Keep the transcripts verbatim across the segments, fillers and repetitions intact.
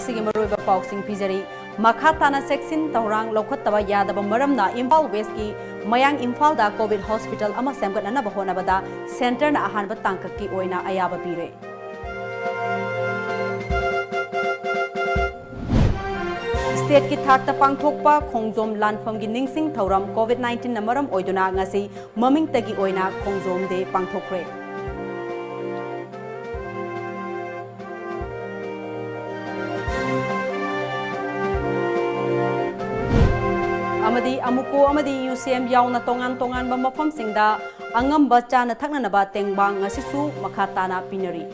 ꯁꯤꯒꯤ ꯃꯔꯨꯑꯣꯏꯕ ꯄꯥꯎꯁꯤꯡ ꯄꯤꯖꯔꯤ꯫ ꯃꯈꯥ ꯇꯥꯅ ꯆꯦꯛꯁꯤꯟ ꯊꯧꯔꯥꯡ ꯂꯧꯈꯠꯇꯕ ꯌꯥꯗꯕ ꯃꯔꯝꯅ ꯏꯝꯐꯥꯜ ꯋꯦꯁꯀꯤ ꯃꯌꯥꯡ ꯏꯝꯐꯥꯜꯗ ꯀꯣꯚꯤꯗ ꯍꯣꯁꯄꯤꯇꯥꯜ ꯑꯃ ꯁꯦꯝꯒꯠꯅꯅꯕ ꯍꯣꯠꯅꯕꯗ ꯁꯦꯟꯇꯔꯅ ꯑꯍꯥꯟꯕ ꯇꯥꯡꯀꯛꯀꯤ ꯑꯣꯏꯅ ꯑꯌꯥꯕ ꯄꯤꯔꯦ꯫ ꯁ꯭ꯇꯦꯠꯀꯤ ꯊꯥꯛꯇ ꯄꯥꯡꯊꯣꯛꯄ ꯈꯣꯡꯖꯣꯝ ꯂꯥꯟꯐꯝꯒꯤ ꯅꯤꯡꯁꯤꯡ ꯊꯧꯔꯝ ꯀꯣꯚꯤꯗ ꯅꯥꯏꯟꯇꯤꯟꯅ ꯃꯔꯝ ꯑꯣꯏꯗꯨꯅ ꯉꯁꯤ ꯃꯃꯤꯡꯇꯒꯤ ꯑꯣꯏꯅ ꯈꯣꯡꯖꯣꯝ ꯗꯦ ꯄꯥꯡꯊꯣꯛꯈ꯭ꯔꯦ꯫ ꯑꯃꯗꯤ ꯑꯃꯨꯀꯣ ꯑꯃꯗꯤ ꯌꯨ ꯁꯤ ꯑꯦꯝ ꯌꯥꯎꯅ ꯇꯣꯉꯥꯟ ꯇꯣꯉꯥꯟꯕ ꯃꯐꯝꯁꯤꯡꯗ ꯑꯉꯝꯕ ꯆꯥꯅ ꯊꯛꯅꯅꯕ ꯇꯦꯡꯕꯥꯡ ꯉꯁꯤꯁꯨ ꯃꯈꯥ ꯇꯥꯅ ꯄꯤꯅꯔꯤ꯫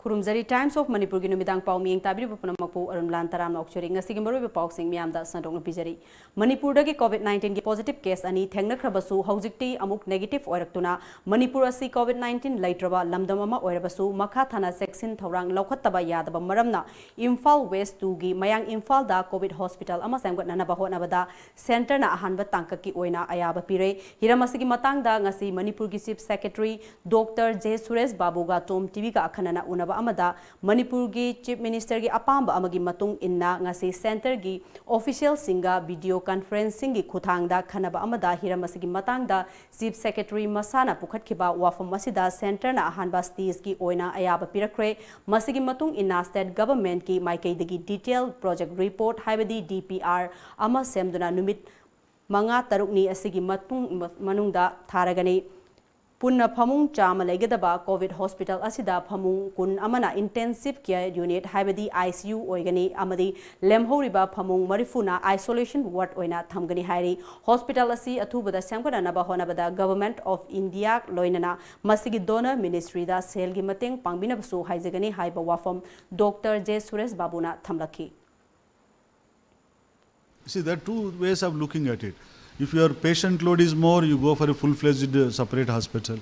ꯈꯨꯔꯨꯝꯖꯔꯤ꯫ Times of ꯃꯅꯤꯄꯨꯔꯒꯤ ꯅꯨꯃꯤꯗꯥꯡ ꯄꯥꯎ ꯃꯤꯠꯌꯦꯡ ꯇꯥꯕꯤꯔꯤꯕ ꯄꯨꯝꯅꯃꯛꯄꯨ ꯑꯔꯨꯟ ꯂꯥꯟ ꯇꯔꯥꯝꯅ ꯑꯣꯛꯆꯔꯤ꯫ ꯉꯁꯤꯒꯤ ꯃꯔꯨꯑꯣꯏꯕ ꯄꯥꯎꯁꯤꯡ ꯃꯤꯌꯥꯝꯗ ꯁꯟꯗꯣꯛꯅ ꯄꯤꯖꯔꯤ꯫ ꯃꯅꯤꯄꯨꯔꯗꯒꯤ ꯀꯣꯚꯤꯗ ꯅꯥꯏꯟꯇꯤꯟꯒꯤ ꯄꯣꯖꯤꯇꯤꯚ ꯀꯦꯁ ꯑꯅꯤ ꯊꯦꯡꯅꯈ꯭ꯔꯕꯁꯨ ꯍꯧꯖꯤꯛꯇꯤ ꯑꯃꯨꯛ ꯅꯦꯒꯦꯇꯤꯚ ꯑꯣꯏꯔꯛꯇꯨꯅ ꯃꯅꯤꯄꯨꯔ ꯑꯁꯤ ꯀꯣꯚꯤꯗ ꯅꯥꯏꯟꯇꯤꯟ ꯂꯩꯇ꯭ꯔꯕ ꯂꯝꯗꯝ ꯑꯃ ꯑꯣꯏꯔꯕꯁꯨ ꯃꯈꯥ ꯊꯥꯅ ꯆꯦꯛꯁꯤꯟ ꯊꯧꯔꯥꯡ ꯂꯧꯈꯠꯇꯕ ꯌꯥꯗꯕ ꯃꯔꯝꯅ ꯏꯝꯐꯥꯜ ꯋꯦꯁ ꯇꯨꯒꯤ ꯃꯌꯥꯡ ꯏꯝꯐꯥꯜꯗ ꯀꯣꯚꯤꯗ ꯍꯣꯁꯄꯤꯇꯥꯜ ꯑꯃ ꯁꯦꯝꯒꯠꯅꯅꯕ ꯍꯣꯠꯅꯕꯗ ꯁꯦꯟꯇꯔꯅ ꯑꯍꯥꯟꯕ ꯇꯥꯡꯀꯛꯀꯤ ꯑꯣꯏꯅ ꯑꯌꯥꯕ ꯄꯤꯔꯦ꯫ ꯍꯤꯔꯝ ꯑꯁꯤꯒꯤ ꯃꯇꯥꯡꯗ ꯉꯁꯤ ꯃꯅꯤꯄꯨꯔꯒꯤ chief secretary doctor J Suresh ꯕꯥꯕꯨꯒ ꯇꯣꯝ ꯇꯤꯚꯤꯒ ꯑꯈꯟꯅꯅ ꯎꯅꯕ ꯑꯃꯗ ꯃꯅꯤꯄꯨꯔꯒꯤ ꯆꯤꯐ ꯃꯤꯅꯤꯁꯇꯔꯒꯤ ꯑꯄꯥꯝꯕ ꯑꯃꯒꯤ ꯃꯇꯨꯡ ꯏꯟꯅ ꯉꯁꯤ ꯁꯦꯟꯇꯔꯒꯤ ꯑꯣꯐꯤꯁꯤꯌꯦꯜꯁꯤꯡꯒ ꯚꯤꯗꯤꯑꯣ ꯀꯟꯐꯔꯦꯟꯁꯤꯡꯒꯤ ꯈꯨꯠꯊꯥꯡꯗ ꯈꯟꯅꯕ ꯑꯃꯗ ꯍꯤꯔꯝ ꯑꯁꯤꯒꯤ ꯃꯇꯥꯡꯗ ꯆꯤꯐ ꯁꯦꯀ꯭ꯔꯦꯇꯔꯤ ꯃꯁꯥꯅ ꯄꯨꯈꯠꯈꯤꯕ ꯋꯥꯐꯝ ꯑꯁꯤꯗ ꯁꯦꯟꯇꯔꯅ ꯑꯍꯥꯟꯕ ꯁ꯭ꯇꯦꯖꯀꯤ ꯑꯣꯏꯅ ꯑꯌꯥꯕ ꯄꯤꯔꯛꯈ꯭ꯔꯦ꯫ ꯃꯁꯤꯒꯤ ꯃꯇꯨꯡ ꯏꯟꯅ ꯁ꯭ꯇꯦꯠ ꯒꯚꯔꯟꯃꯦꯟꯠꯀꯤ ꯃꯥꯏꯀꯩꯗꯒꯤ ꯗꯤꯇꯦꯜ ꯄ꯭ꯔꯣꯖꯦꯛ ꯔꯤꯄꯣꯔꯠ ꯍꯥꯏꯕꯗꯤ ꯗꯤ ꯄꯤ ꯑꯥꯔ ꯑꯃ ꯁꯦꯝꯗꯨꯅ ꯅꯨꯃꯤꯠ ꯃꯉꯥ ꯇꯔꯨꯛꯅꯤ ꯑꯁꯤꯒꯤ ꯃꯇꯨꯡ, ꯃꯅꯨꯡꯗ ꯊꯥꯔꯒꯅꯤ꯫ ꯄꯨꯟꯅ ꯐꯃꯨꯡ ꯆꯥꯝꯃ ꯂꯩꯒꯗꯕ ꯀꯣꯚꯤꯗ ꯍꯣꯁꯄꯤꯇꯥꯜ ꯑꯁꯤꯗ ꯐꯃꯨꯡ ꯀꯨꯟ ꯑꯃꯅ ꯏꯟꯇꯦꯟꯁꯤꯚ ꯀꯦꯌꯔ ꯌꯨꯅꯤꯠ ꯍꯥꯏꯕꯗꯤ ꯑꯥꯏ ꯁꯤ ꯌꯨ ꯑꯣꯏꯒꯅꯤ ꯑꯃꯗꯤ ꯂꯦꯝꯍꯧꯔꯤꯕ ꯐꯃꯨꯡ ꯃꯔꯤꯐꯨꯅ ꯑꯥꯏꯁꯣꯂꯦꯁꯟ ꯋꯥꯔꯗ ꯑꯣꯏꯅ ꯊꯝꯒꯅꯤ ꯍꯥꯏꯔꯤ꯫ ꯍꯣꯁꯄꯤꯇꯥꯜ ꯑꯁꯤ ꯑꯊꯨꯕꯗ ꯁꯦꯝꯒꯠꯅꯅꯕ ꯍꯣꯠꯅꯕꯗ ꯒꯚꯔꯟꯃꯦꯟꯠ ꯑꯣꯐ ꯏꯟꯗꯤꯌꯥ ꯂꯣꯏꯅꯅ ꯃꯁꯤꯒꯤ ꯗꯣꯅꯔ ꯃꯤꯅꯤꯁꯇ꯭ꯔꯤꯗ ꯁꯦꯜꯒꯤ ꯃꯇꯦꯡ ꯄꯥꯡꯕꯤꯅꯕꯁꯨ ꯍꯥꯏꯖꯒꯅꯤ ꯍꯥꯏꯕ ꯋꯥꯐꯝ ꯗꯣꯛꯇꯔ ꯖꯦ ꯁꯨꯔꯦꯁ ꯕꯥꯕꯨꯅ ꯊꯝꯂꯛꯈꯤ꯫ See, there are two ways of looking at it. If your patient load is more, you go for a full-fledged, uh, separate hospital.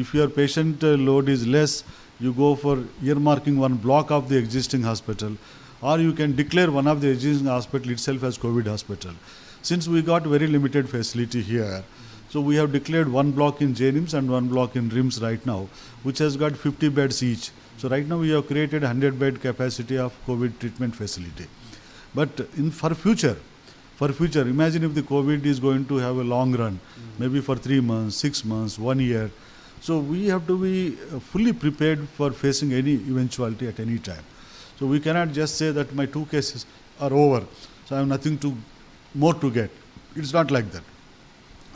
If your patient, uh, load is less, you go for earmarking one block of the existing hospital. Or you can declare one of the existing hospital itself as COVID hospital. Since we got very limited facility here, so we have declared one block in J NIMS and one block in RIMS right now, which has got fifty beds each. So right now we have created one hundred bed capacity of COVID treatment facility. But in for future, for future, imagine if the COVID is going to have a long run, maybe for three months, six months, one year. So we have to be uh, fully prepared for facing any eventuality at any time. So we cannot just say that my two cases are over, so I have nothing to more to get. It's not like that.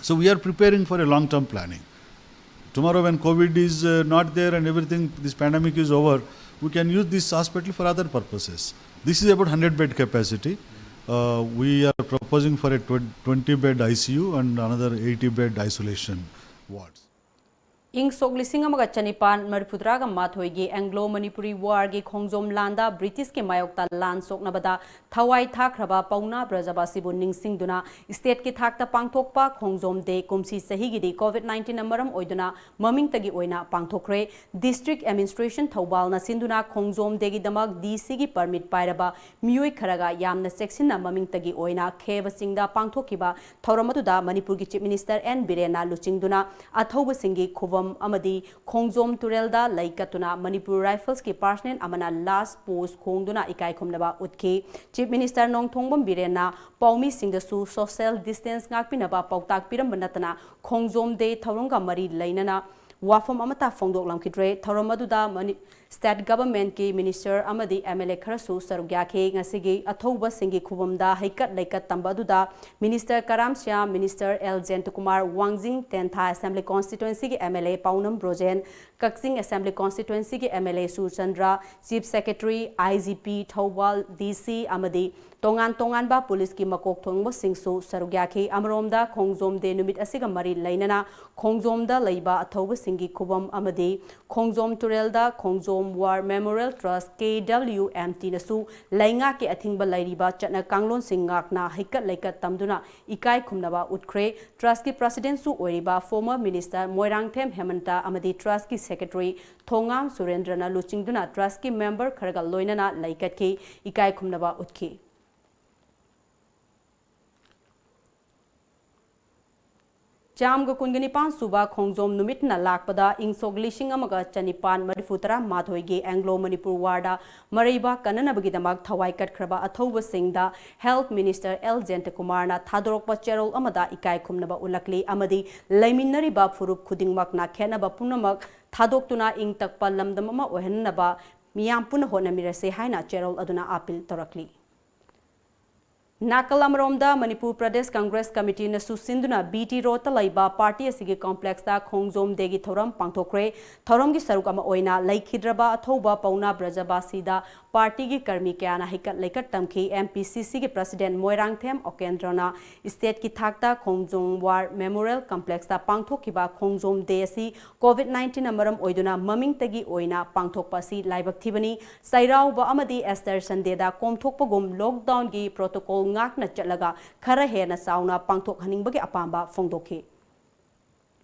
So we are preparing for a long-term planning. Tomorrow, when COVID is uh, not there and everything, this pandemic is over, we can use this hospital for other purposes. This is about one hundred bed capacity. Uh, we are proposing for a twen- twenty bed I C U and another eighty bed isolation wards. ꯏꯪ ꯁꯣꯛ ꯂꯤꯁꯤꯡ ꯑꯃꯒ ꯆꯅꯤꯄꯥꯟ ꯃꯔꯤꯐꯨꯇꯔꯥꯒ ꯃꯥꯊꯣꯏꯒꯤ Anglo Manipuri ꯋꯥꯔꯒꯤ ꯈꯣꯡꯖꯣꯝ ꯂꯥꯟꯗ ꯕ꯭ꯔꯤꯇꯤꯁꯀꯤ ꯃꯥꯌꯣꯛꯇ ꯂꯥꯟ ꯁꯣꯛꯅꯕꯗ ꯊꯋꯥꯏ ꯊꯥꯈ꯭ꯔꯕ ꯄꯥꯎꯅꯥ ꯕ꯭ꯔꯖꯕꯥꯁꯤꯕꯨ ꯅꯤꯡꯁꯤꯡꯗꯨꯅ ꯁ꯭ꯇꯦꯠꯀꯤ ꯊꯥꯛꯇ ꯄꯥꯡꯊꯣꯛꯄ ꯈꯣꯡꯖꯣꯝ ꯗꯦ ꯀꯨꯝꯁꯤ ꯆꯍꯤꯒꯤꯗꯤ ꯀꯣꯚꯤꯗ ꯅꯥꯏꯟꯇꯤꯟꯅ ꯃꯔꯝ ꯑꯣꯏꯗꯨꯅ ꯃꯃꯤꯡꯇꯒꯤ ꯑꯣꯏꯅ ꯄꯥꯡꯊꯣꯛꯈ꯭ꯔꯦ꯫ ꯗꯤꯁꯇ꯭ꯔꯤꯛ ꯑꯦꯗꯃꯤꯅꯤꯁꯇ꯭ꯔꯦꯁꯟ ꯊꯧꯕꯥꯜꯅ ꯁꯤꯟꯗꯨꯅ ꯈꯣꯡꯖꯣꯝ ꯗꯦꯒꯤꯗꯃꯛ ꯗꯤ ꯁꯤꯒꯤ ꯄꯔꯃꯤꯠ ꯄꯥꯏꯔꯕ ꯃꯤꯑꯣꯏ ꯈꯔꯒ ꯌꯥꯝꯅ ꯆꯦꯛꯁꯤꯟꯅ ꯃꯃꯤꯡꯇꯒꯤ ꯑꯣꯏꯅ ꯈꯦꯕ ꯆꯤꯡꯗ ꯄꯥꯡꯊꯣꯛꯈꯤꯕ ꯊꯧꯔꯝ ꯑꯗꯨꯗ ꯃꯅꯤꯄꯨꯔꯒꯤ ꯆꯤꯐ ꯃꯤꯅꯤꯁꯇꯔ ꯑꯦꯟ ꯕꯤꯔꯦꯟꯅ ꯂꯨꯆꯤꯡꯗꯨꯅ ꯑꯊꯧꯕꯁꯤꯡꯒꯤ ꯈꯨꯕꯝ ꯑꯃꯗꯤ ꯈꯣꯡꯖꯣꯝ ꯇꯨꯔꯦꯜꯗ ꯂꯩ ꯀꯠꯇꯨꯅ ꯃꯅꯤꯄꯨꯔ ꯔꯥꯏꯐꯜꯁꯀꯤ ꯄꯥꯔꯁꯅꯦꯜ ꯑꯃꯅ ꯂꯥꯁ ꯄꯣꯁ ꯈꯣꯡꯗꯨꯅ ꯏꯀꯥꯏ ꯈꯨꯝꯅꯕ ꯎꯠꯈꯤ꯫ ꯆꯤꯐ ꯃꯤꯅꯤꯁꯇꯔ ꯅꯣꯡꯊꯣꯡꯕꯝ ꯕꯤꯔꯦꯟꯅ ꯄꯥꯎꯃꯤꯁꯤꯡꯗꯁꯨ ꯁꯣꯁꯤꯌꯦꯜ ꯗꯤꯁꯇꯦꯟꯁ ꯉꯥꯛꯄꯤꯅꯕ ꯄꯥꯎꯇꯥꯛ ꯄꯤꯔꯝꯕ ꯅꯠꯇꯅ ꯈꯣꯡꯖꯣꯝ ꯗꯦ ꯊꯧꯔꯝꯒ ꯃꯔꯤ ꯂꯩꯅꯅ ꯋꯥꯐꯝ ꯑꯃꯠꯇ ꯐꯣꯡꯗꯣꯛꯂꯝꯈꯤꯗ꯭ꯔꯦ꯫ ꯊꯧꯔꯝ ꯑꯗꯨꯗ ꯃꯅꯤ-, ꯁ꯭ꯇꯦꯠ ꯒꯚꯔꯟꯃꯦꯟꯠꯀꯤ ꯃꯤꯅꯤꯁꯇꯔ ꯑꯃꯗꯤ ꯑꯦꯝ ꯑꯦꯜ ꯑꯦ ꯈꯔꯁꯨ ꯁꯔꯨꯛ ꯌꯥꯈꯤ꯫ ꯉꯁꯤꯒꯤ ꯑꯊꯧꯕꯁꯤꯡꯒꯤ ꯈꯨꯕꯝꯗ ꯍꯩꯀꯠ ꯂꯩꯀꯠ ꯇꯝꯕ ꯑꯗꯨꯗ minister Karam Shyam, minister L Jayantakumar, Wangjing Tentha assembly ꯀꯣꯟꯁꯇꯤꯇ꯭ꯋꯦꯟꯁꯤꯒꯤ M L A Paonam Brojen, Kakching assembly ꯀꯣꯟꯁꯇꯤꯇ꯭ꯋꯦꯟꯁꯤꯒꯤ M L A Surchandra, chief secretary, I G P Thoubal, D C ꯑꯃꯗꯤ ꯇꯣꯉꯥꯟ ꯇꯣꯉꯥꯟꯕ ꯄꯨꯂꯤꯁꯀꯤ ꯃꯀꯣꯛ ꯊꯣꯡꯕꯁꯤꯡꯁꯨ ꯁꯔꯨꯛ ꯌꯥꯈꯤ꯫ ꯑꯃꯔꯣꯝꯗ ꯈꯣꯡꯖꯣꯝ ꯗꯦ ꯅꯨꯃꯤꯠ ꯑꯁꯤꯒ ꯃꯔꯤ ꯂꯩꯅꯅ ꯈꯣꯡꯖꯣꯝꯗ ꯂꯩꯕ ꯑꯊꯧꯕꯁꯤꯡꯒꯤ ꯈꯨꯕꯝ ꯑꯃꯗꯤ ꯈꯣꯡꯖꯣꯝ ꯇꯨꯔꯦꯜꯗ ꯈꯣꯡꯖꯣꯝ War Memorial Trust, K W M T ꯅꯁꯨ ꯂꯩꯉꯥꯛꯀꯤ ꯑꯊꯤꯡꯕ ꯂꯩꯔꯤꯕ ꯆꯠꯅ ꯀꯥꯡꯂꯣꯟꯁꯤꯡ ꯉꯥꯛꯅ ꯍꯩꯀꯠ ꯂꯩꯀꯠ ꯇꯝꯗꯨꯅ ꯏꯀꯥꯏ ꯈꯨꯝꯅꯕ ꯎꯠꯈ꯭ꯔꯦ꯫ Trust ꯀꯤ President ꯁꯨ ꯑꯣꯏꯔꯤꯕ former Minister ꯃꯣꯏꯔꯥꯡꯊꯦꯝ ꯍꯦꯃꯟꯇ ꯑꯃꯗꯤ Trust ꯀꯤ Secretary ꯊꯣꯉꯥꯝ ꯁꯨꯔꯦꯟꯗ꯭ꯔꯅ ꯂꯨꯆꯤꯡꯗꯨꯅ Trust ꯀꯤ member ꯈꯔꯒ ꯂꯣꯏꯅꯅ ꯂꯩꯀꯠꯈꯤ, ꯏꯀꯥꯏ ꯈꯨꯝꯅꯕ ꯎꯠꯈꯤ꯫ ꯆꯥꯝꯃꯒ ꯀꯨꯟꯒ ꯅꯤꯄꯥꯟ ꯁꯨꯕ ꯈꯣꯡꯖꯣꯝ ꯅꯨꯃꯤꯠꯅ ꯂꯥꯛꯄꯗ ꯏꯪ ꯁꯣꯛ ꯂꯤꯁꯤꯡ ꯑꯃꯒ ꯆꯅꯤꯄꯥꯟ ꯃꯔꯤꯐꯨ ꯇꯔꯥ ꯃꯥꯊꯣꯏꯒꯤ Anglo Manipur War ꯗ ꯃꯔꯩꯕꯥꯛ ꯀꯟꯅꯅꯕꯒꯤꯗꯃꯛ ꯊꯋꯥꯏ ꯀꯠꯈ꯭ꯔꯕ ꯑꯊꯧꯕꯁꯤꯡꯗ Health Minister ꯑꯦꯜ ꯖꯌꯟꯇꯀꯨꯃꯥꯔꯅ ꯊꯥꯗꯣꯔꯛꯄ ꯆꯦꯔꯣꯜ ꯑꯃꯗ ꯏꯀꯥꯏ ꯈꯨꯝꯅꯕ ꯎꯠꯂꯛꯂꯤ ꯑꯃꯗꯤ ꯂꯩꯃꯤꯟꯅꯔꯤꯕ ꯐꯨꯔꯨꯞ ꯈꯨꯗꯤꯡꯃꯛꯅ ꯈꯦꯠꯅꯕ ꯄꯨꯝꯅꯃꯛ ꯊꯥꯗꯣꯛꯇꯨꯅ ꯏꯪ ꯇꯞꯄ ꯂꯝꯗꯝ ꯑꯃ ꯑꯣꯏꯍꯟꯅꯕ ꯃꯤꯌꯥꯝ ꯄꯨꯟꯅ ꯍꯣꯠꯅꯃꯤꯟꯅꯁꯤ ꯍꯥꯏꯅ ꯆꯦꯔꯣꯜ ꯑꯗꯨꯅ ꯑꯥꯄꯤꯜ ꯇꯧꯔꯛꯂꯤ꯫ ꯅꯥꯀꯜ ꯑꯃꯔꯣꯝꯗ ꯃꯅꯤꯄꯨꯔ ꯄ꯭ꯔꯗꯦꯁ ꯀꯪꯒ꯭ꯔꯦꯁ ꯀꯃꯤꯇꯤꯅꯁꯨ ꯁꯤꯟꯗꯨꯅ ꯕꯤ ꯇꯤ ꯔꯣꯗꯇ ꯂꯩꯕ ꯄꯥꯔꯇꯤ ꯑꯁꯤꯒꯤ complex ꯇ ꯈꯣꯡꯖꯣꯝ ꯗꯦꯒꯤ ꯊꯧꯔꯝ ꯄꯥꯡꯊꯣꯛꯈ꯭ꯔꯦ꯫ ꯊꯧꯔꯝꯒꯤ ꯁꯔꯨꯛ ꯑꯃ ꯑꯣꯏꯅ ꯂꯩꯈꯤꯗ꯭ꯔꯕ ꯑꯊꯧꯕ ꯄꯥꯎꯅꯥ ꯕ꯭ꯔꯖꯕꯥꯁꯤꯗ ꯄꯥꯔꯇꯤꯒꯤ ꯀꯔꯃꯤ ꯀꯌꯥꯅ ꯍꯩꯀꯠ ꯂꯩꯀꯠ ꯇꯝꯈꯤ꯫ ꯑꯦꯝ ꯄꯤ ꯁꯤ ꯁꯤꯒꯤ President ꯃꯣꯏꯔꯥꯡꯊꯦꯝ ꯑꯣꯀꯦꯟꯗ꯭ꯔꯅ state ꯀꯤ ꯊꯥꯛꯇ ꯈꯣꯡꯖꯣꯝ War Memorial Complex ꯇ ꯄꯥꯡꯊꯣꯛꯈꯤꯕ ꯈꯣꯡꯖꯣꯝ ꯗꯦ ꯑꯁꯤ COVID nineteen ꯅ ꯃꯔꯝ ꯑꯣꯏꯗꯨꯅ ꯃꯃꯤꯡꯇꯒꯤ ꯑꯣꯏꯅ ꯄꯥꯡꯊꯣꯛꯄ ꯑꯁꯤ ꯂꯥꯏꯕꯛ ꯊꯤꯕꯅꯤ꯫ ꯆꯩꯔꯥꯎꯕ ꯑꯃꯗꯤ Easter Sunday ꯗ ꯀꯣꯝꯊꯣꯛꯄꯒꯨꯝ lockdown ꯒꯤ protocol ꯉꯥꯛꯅ ꯆꯠꯂꯒ ꯈꯔ ꯍꯦꯟꯅ ꯆꯥꯎꯅ ꯄꯥꯡꯊꯣꯛꯍꯟꯅꯤꯡꯕꯒꯤ ꯑꯄꯥꯝꯕ ꯐꯣꯡꯗꯣꯛꯈꯤ꯫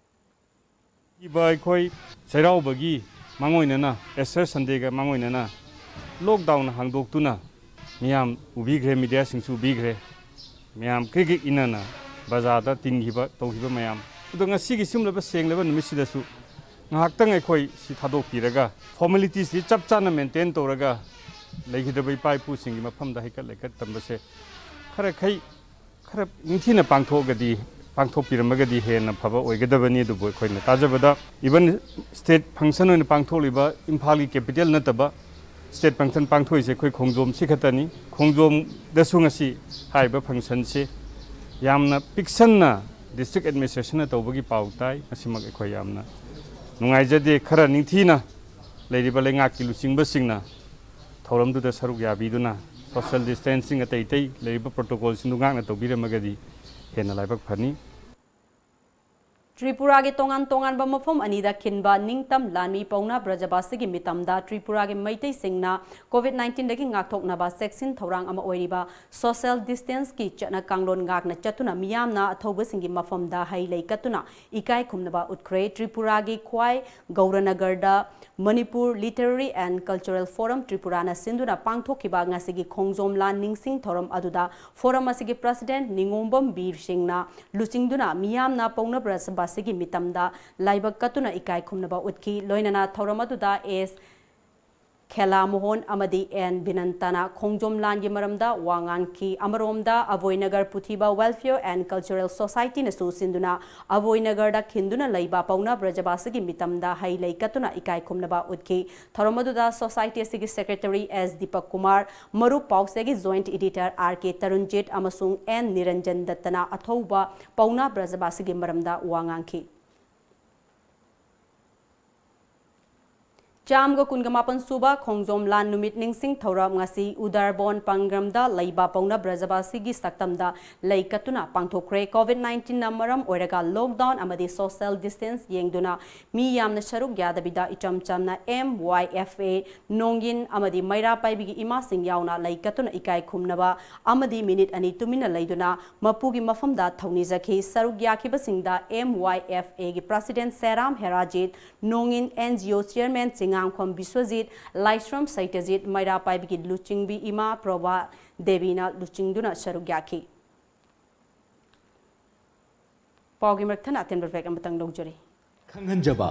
ꯏꯕ ꯑꯩꯈꯣꯏ ꯆꯩꯔꯥꯎꯕꯒꯤ ꯃꯥꯡꯑꯣꯏꯅꯅ Easter Sunday ꯒ ꯃꯥꯡꯑꯣꯏꯅꯅ lockdown ꯍꯥꯡꯗꯣꯛꯇꯨꯅ ꯃꯤꯌꯥꯝ ꯎꯕꯤꯈ꯭ꯔꯦ, media ꯁꯤꯡꯁꯨ ꯎꯕꯤꯈ꯭ꯔꯦ꯫ ꯃꯌꯥꯝ ꯀ꯭ꯔꯤꯛ ꯀ꯭ꯔꯤꯛ ꯏꯟꯅꯅ ꯕꯖꯥꯔꯗ ꯇꯤꯟꯈꯤꯕ, ꯇꯧꯈꯤꯕ ꯃꯌꯥꯝ ꯑꯗꯣ ꯉꯁꯤꯒꯤ ꯁꯤꯒꯨꯝꯂꯕ ꯁꯦꯡꯂꯕ ꯅꯨꯃꯤꯠꯁꯤꯗꯁꯨ ꯉꯥꯏꯍꯥꯛꯇꯪ ꯑꯩꯈꯣꯏ ꯁꯤ ꯊꯥꯗꯣꯛꯄꯤꯔꯒ formalities ꯁꯤ ꯆꯞ ꯆꯥꯅ maintain ꯇꯧꯔꯒ ꯂꯩꯈꯤꯗ꯭ꯔꯕ ꯏꯄꯥ ꯏꯄꯨꯁꯤꯡꯒꯤ ꯃꯐꯝꯗ ꯍꯩꯀꯠ ꯂꯩꯀꯠ ꯇꯝꯕꯁꯦ ꯈꯔ ꯈꯩ ꯈꯔ ꯅꯤꯡꯊꯤꯅ ꯄꯥꯡꯊꯣꯛꯑꯒꯗꯤ, ꯄꯥꯡꯊꯣꯛꯄꯤꯔꯝꯃꯒꯗꯤ ꯍꯦꯟꯅ ꯐꯕ ꯑꯣꯏꯒꯗꯕꯅꯤ꯫ ꯑꯗꯨꯕꯨ ꯑꯩꯈꯣꯏꯅ ꯇꯥꯖꯕꯗ even state function ꯑꯣꯏꯅ ꯄꯥꯡꯊꯣꯛꯂꯤꯕ ꯏꯝꯐꯥꯜꯒꯤ capital ꯅꯠꯇꯕ state function ꯄꯥꯡꯊꯣꯛꯏꯁꯦ ꯑꯩꯈꯣꯏ ꯈꯣꯡꯖꯣꯝꯁꯤ ꯈꯛꯇꯅꯤ꯫ ꯈꯣꯡꯖꯣꯝꯗꯁꯨ ꯉꯁꯤ ꯍꯥꯏꯔꯤꯕ function ꯁꯤ ꯌꯥꯝꯅ ꯄꯤꯛꯁꯟꯅ district administration ꯅ ꯇꯧꯕꯒꯤ ꯄꯥꯎ ꯇꯥꯏ꯫ ꯃꯁꯤꯃꯛ ꯑꯩꯈꯣꯏ ꯌꯥꯝꯅ ꯅꯨꯡꯉꯥꯏꯖꯗꯦ꯫ ꯈꯔ ꯅꯤꯡꯊꯤꯅ ꯂꯩꯔꯤꯕ ꯂꯩꯉꯥꯛꯀꯤ ꯂꯨꯆꯤꯡꯕꯁꯤꯡꯅ ꯊꯧꯔꯝꯗꯨꯗ ꯁꯔꯨꯛ ꯌꯥꯕꯤꯗꯨꯅ social distancing ꯑꯇꯩ ꯑꯇꯩ ꯂꯩꯔꯤꯕ protocol ꯁꯤꯡꯗꯨ ꯉꯥꯛꯅ ꯇꯧꯕꯤꯔꯝꯃꯒꯗꯤ ꯍꯦꯟꯅ ꯂꯥꯏꯕꯛ ꯐꯅꯤ꯫ ꯇ꯭ꯔꯤꯄꯨꯔꯥꯒꯤ ꯇꯣꯉꯥꯟ ꯇꯣꯉꯥꯟꯕ ꯃꯐꯝ ꯑꯅꯤꯗ ꯈꯤꯟꯕ ꯅꯤꯡꯇꯝ ꯂꯥꯟꯃꯤ ꯄꯥꯎꯅꯥ ꯕ꯭ꯔꯖꯕꯥꯁꯤꯒꯤ ꯃꯤꯇꯝꯗ ꯇ꯭ꯔꯤꯄꯨꯔꯥꯒꯤ ꯃꯩꯇꯩꯁꯤꯡꯅ COVID nineteenꯗꯒꯤ ꯉꯥꯛꯊꯣꯛꯅꯕ ꯆꯦꯛꯁꯤꯟ ꯊꯧꯔꯥꯡ ꯑꯃ ꯑꯣꯏꯔꯤꯕ social distanceꯀꯤ ꯆꯠꯅ ꯀꯥꯡꯂꯣꯟ ꯉꯥꯛꯅ ꯆꯠꯇꯨꯅ ꯃꯤꯌꯥꯝꯅ ꯑꯊꯧꯕꯁꯤꯡꯒꯤ ꯃꯐꯝꯗ ꯍꯩ ꯂꯩ ꯀꯠꯇꯨꯅ ꯏꯀꯥꯏ ꯈꯨꯝꯅꯕ ꯎꯠꯈ꯭ꯔꯦ꯫ ꯇ꯭ꯔꯤꯄꯨꯔꯥꯒꯤ ꯈ꯭ꯋꯥꯏ ꯒꯧꯔꯅꯒꯔꯗ Manipur Literary and Cultural Forum Tripurana ꯁꯤꯟꯗꯨꯅ ꯄꯥꯡꯊꯣꯛꯈꯤꯕ ꯉꯁꯤꯒꯤ ꯈꯣꯡꯖꯣꯝ ꯂꯥꯟ ꯅꯤꯡꯁꯤꯡ ꯊꯧꯔꯝ ꯑꯗꯨꯗ forum ꯑꯁꯤꯒꯤ president ꯅꯤꯉꯣꯝꯕꯝ ꯕꯤꯔ ꯁꯤꯡꯅ ꯂꯨꯆꯤꯡꯗꯨꯅ ꯃꯤꯌꯥꯝꯅ ꯄꯥꯎꯅꯥ ꯕ꯭ꯔꯖꯕꯥꯁꯤꯒꯤ ꯃꯤꯇꯝꯗ ꯂꯥꯏꯕꯛ ꯀꯠꯇꯨꯅ ꯏꯀꯥꯏ ꯈꯨꯝꯅꯕ ꯎꯠꯈꯤ꯫ ꯂꯣꯏꯅꯅ ꯊꯧꯔꯝ ꯑꯗꯨꯗ ꯑꯦꯁ ꯈꯦꯂꯥ ꯃꯣꯍꯣꯟ ꯑꯃꯗꯤ ꯑꯦꯟ ꯕꯤꯅꯟꯇꯅ ꯈꯣꯡꯖꯣꯝ ꯂꯥꯟꯒꯤ ꯃꯔꯝꯗ ꯋꯥ ꯉꯥꯡꯈꯤ꯫ ꯑꯃꯔꯣꯝꯗ ꯑꯕꯣꯏꯅꯒꯔ ꯄꯨꯊꯤꯕ Welfare and Cultural Societyꯅꯁꯨ ꯁꯤꯟꯗꯨꯅ ꯑꯕꯣꯏꯅꯒꯔꯗ ꯈꯤꯟꯗꯨꯅ ꯂꯩꯕ ꯄꯥꯎꯅꯥ ꯕ꯭ꯔꯖꯕꯥꯁꯤꯒꯤ ꯃꯤꯇꯝꯗ ꯍꯩ ꯂꯩ ꯀꯠꯇꯨꯅ ꯏꯀꯥꯏ ꯈꯨꯝꯅꯕ ꯎꯠꯈꯤ꯫ ꯊꯧꯔꯝ ꯑꯗꯨꯗ society ꯑꯁꯤꯒꯤ secretary ꯑꯦꯁ ꯗꯤꯄꯛ ꯀꯨꯃꯥꯔ, ꯃꯔꯨꯞ ꯄꯥꯎꯆꯦꯒꯤ joint editor ꯑꯥꯔ ꯀꯦ ꯇꯔꯨꯟꯖꯤꯠ ꯑꯃꯁꯨꯡ ꯑꯦꯟ ꯅꯤꯔꯟꯖꯟ ꯗꯠꯇꯅ ꯑꯊꯧꯕ ꯄꯥꯎꯅꯥ ꯕ꯭ꯔꯖꯕꯥꯁꯤꯒꯤ ꯃꯔꯝꯗ ꯋꯥ ꯉꯥꯡꯈꯤ꯫ ꯆꯥꯝꯃꯒ ꯀꯨꯟꯒ ꯃꯥꯄꯟ ꯁꯨꯕ ꯈꯣꯡꯖꯣꯝ ꯂꯥꯟ ꯅꯨꯃꯤꯠ ꯅꯤꯡꯁꯤꯡ ꯊꯧꯔꯝ ꯉꯁꯤ ꯎꯗꯥꯔꯕꯣꯟ ꯄꯥꯡꯒ꯭ꯔꯝꯗ ꯂꯩꯕ ꯄꯥꯎꯅꯥ ꯕ꯭ꯔꯖꯕꯥꯁꯤꯒꯤ ꯁꯛꯇꯝꯗ ꯂꯩ ꯀꯠꯇꯨꯅ ꯄꯥꯡꯊꯣꯛꯈ꯭ꯔꯦ꯫ COVID nineteenꯅ ꯃꯔꯝ ꯑꯣꯏꯔꯒ lockdown ꯑꯃꯗꯤ social distance ꯌꯦꯡꯗꯨꯅ ꯃꯤ ꯌꯥꯝꯅ ꯁꯔꯨꯛ ꯌꯥꯗꯕꯤꯗ ꯏꯆꯝ ꯆꯝꯅ M Y F A ꯅꯣꯡꯏꯟ ꯑꯃꯗꯤ ꯃꯩꯔꯥ ꯄꯥꯏꯕꯤꯒꯤ ꯏꯃꯥꯁꯤꯡ ꯌꯥꯎꯅ ꯂꯩ ꯀꯠꯇꯨꯅ ꯏꯀꯥꯏ ꯈꯨꯝꯅꯕ ꯑꯃꯗꯤ ꯃꯤꯅꯤꯠ ꯑꯅꯤ ꯇꯨꯃꯤꯟꯅ ꯂꯩꯗꯨꯅ ꯃꯄꯨꯒꯤ ꯃꯐꯝꯗ ꯊꯧꯅꯤꯖꯈꯤ꯫ ꯁꯔꯨꯛ ꯌꯥꯈꯤꯕꯁꯤꯡꯗ M Y F Aꯒꯤ president ꯁꯦꯔꯥꯝ ꯍꯦꯔꯥꯖꯤꯠ, ꯅꯣꯡꯏꯟ N G O chairman ꯆꯤꯉꯥꯡꯈꯣꯝ Biswajit, ꯂꯥꯏꯁ꯭ꯔꯝ ꯁꯩꯇꯖꯤꯠ, ꯃꯩꯔꯥ ꯄꯥꯏꯕꯤꯒꯤ ꯂꯨꯆꯤꯡꯕꯤ ꯏꯃꯥ ꯄ꯭ꯔꯣꯚꯥ ꯗꯦꯕꯤꯅ ꯂꯨꯆꯤꯡꯗꯨꯅ ꯁꯔꯨꯛ ꯌꯥꯈꯤ꯫ ꯄꯥꯎꯒꯤ ꯃꯔꯛ ꯊꯠꯅ ꯑꯇꯦꯟꯕ break ꯑꯃꯇꯪ ꯂꯧꯖꯔꯤ꯫ ꯈꯪꯍꯟꯖꯕ,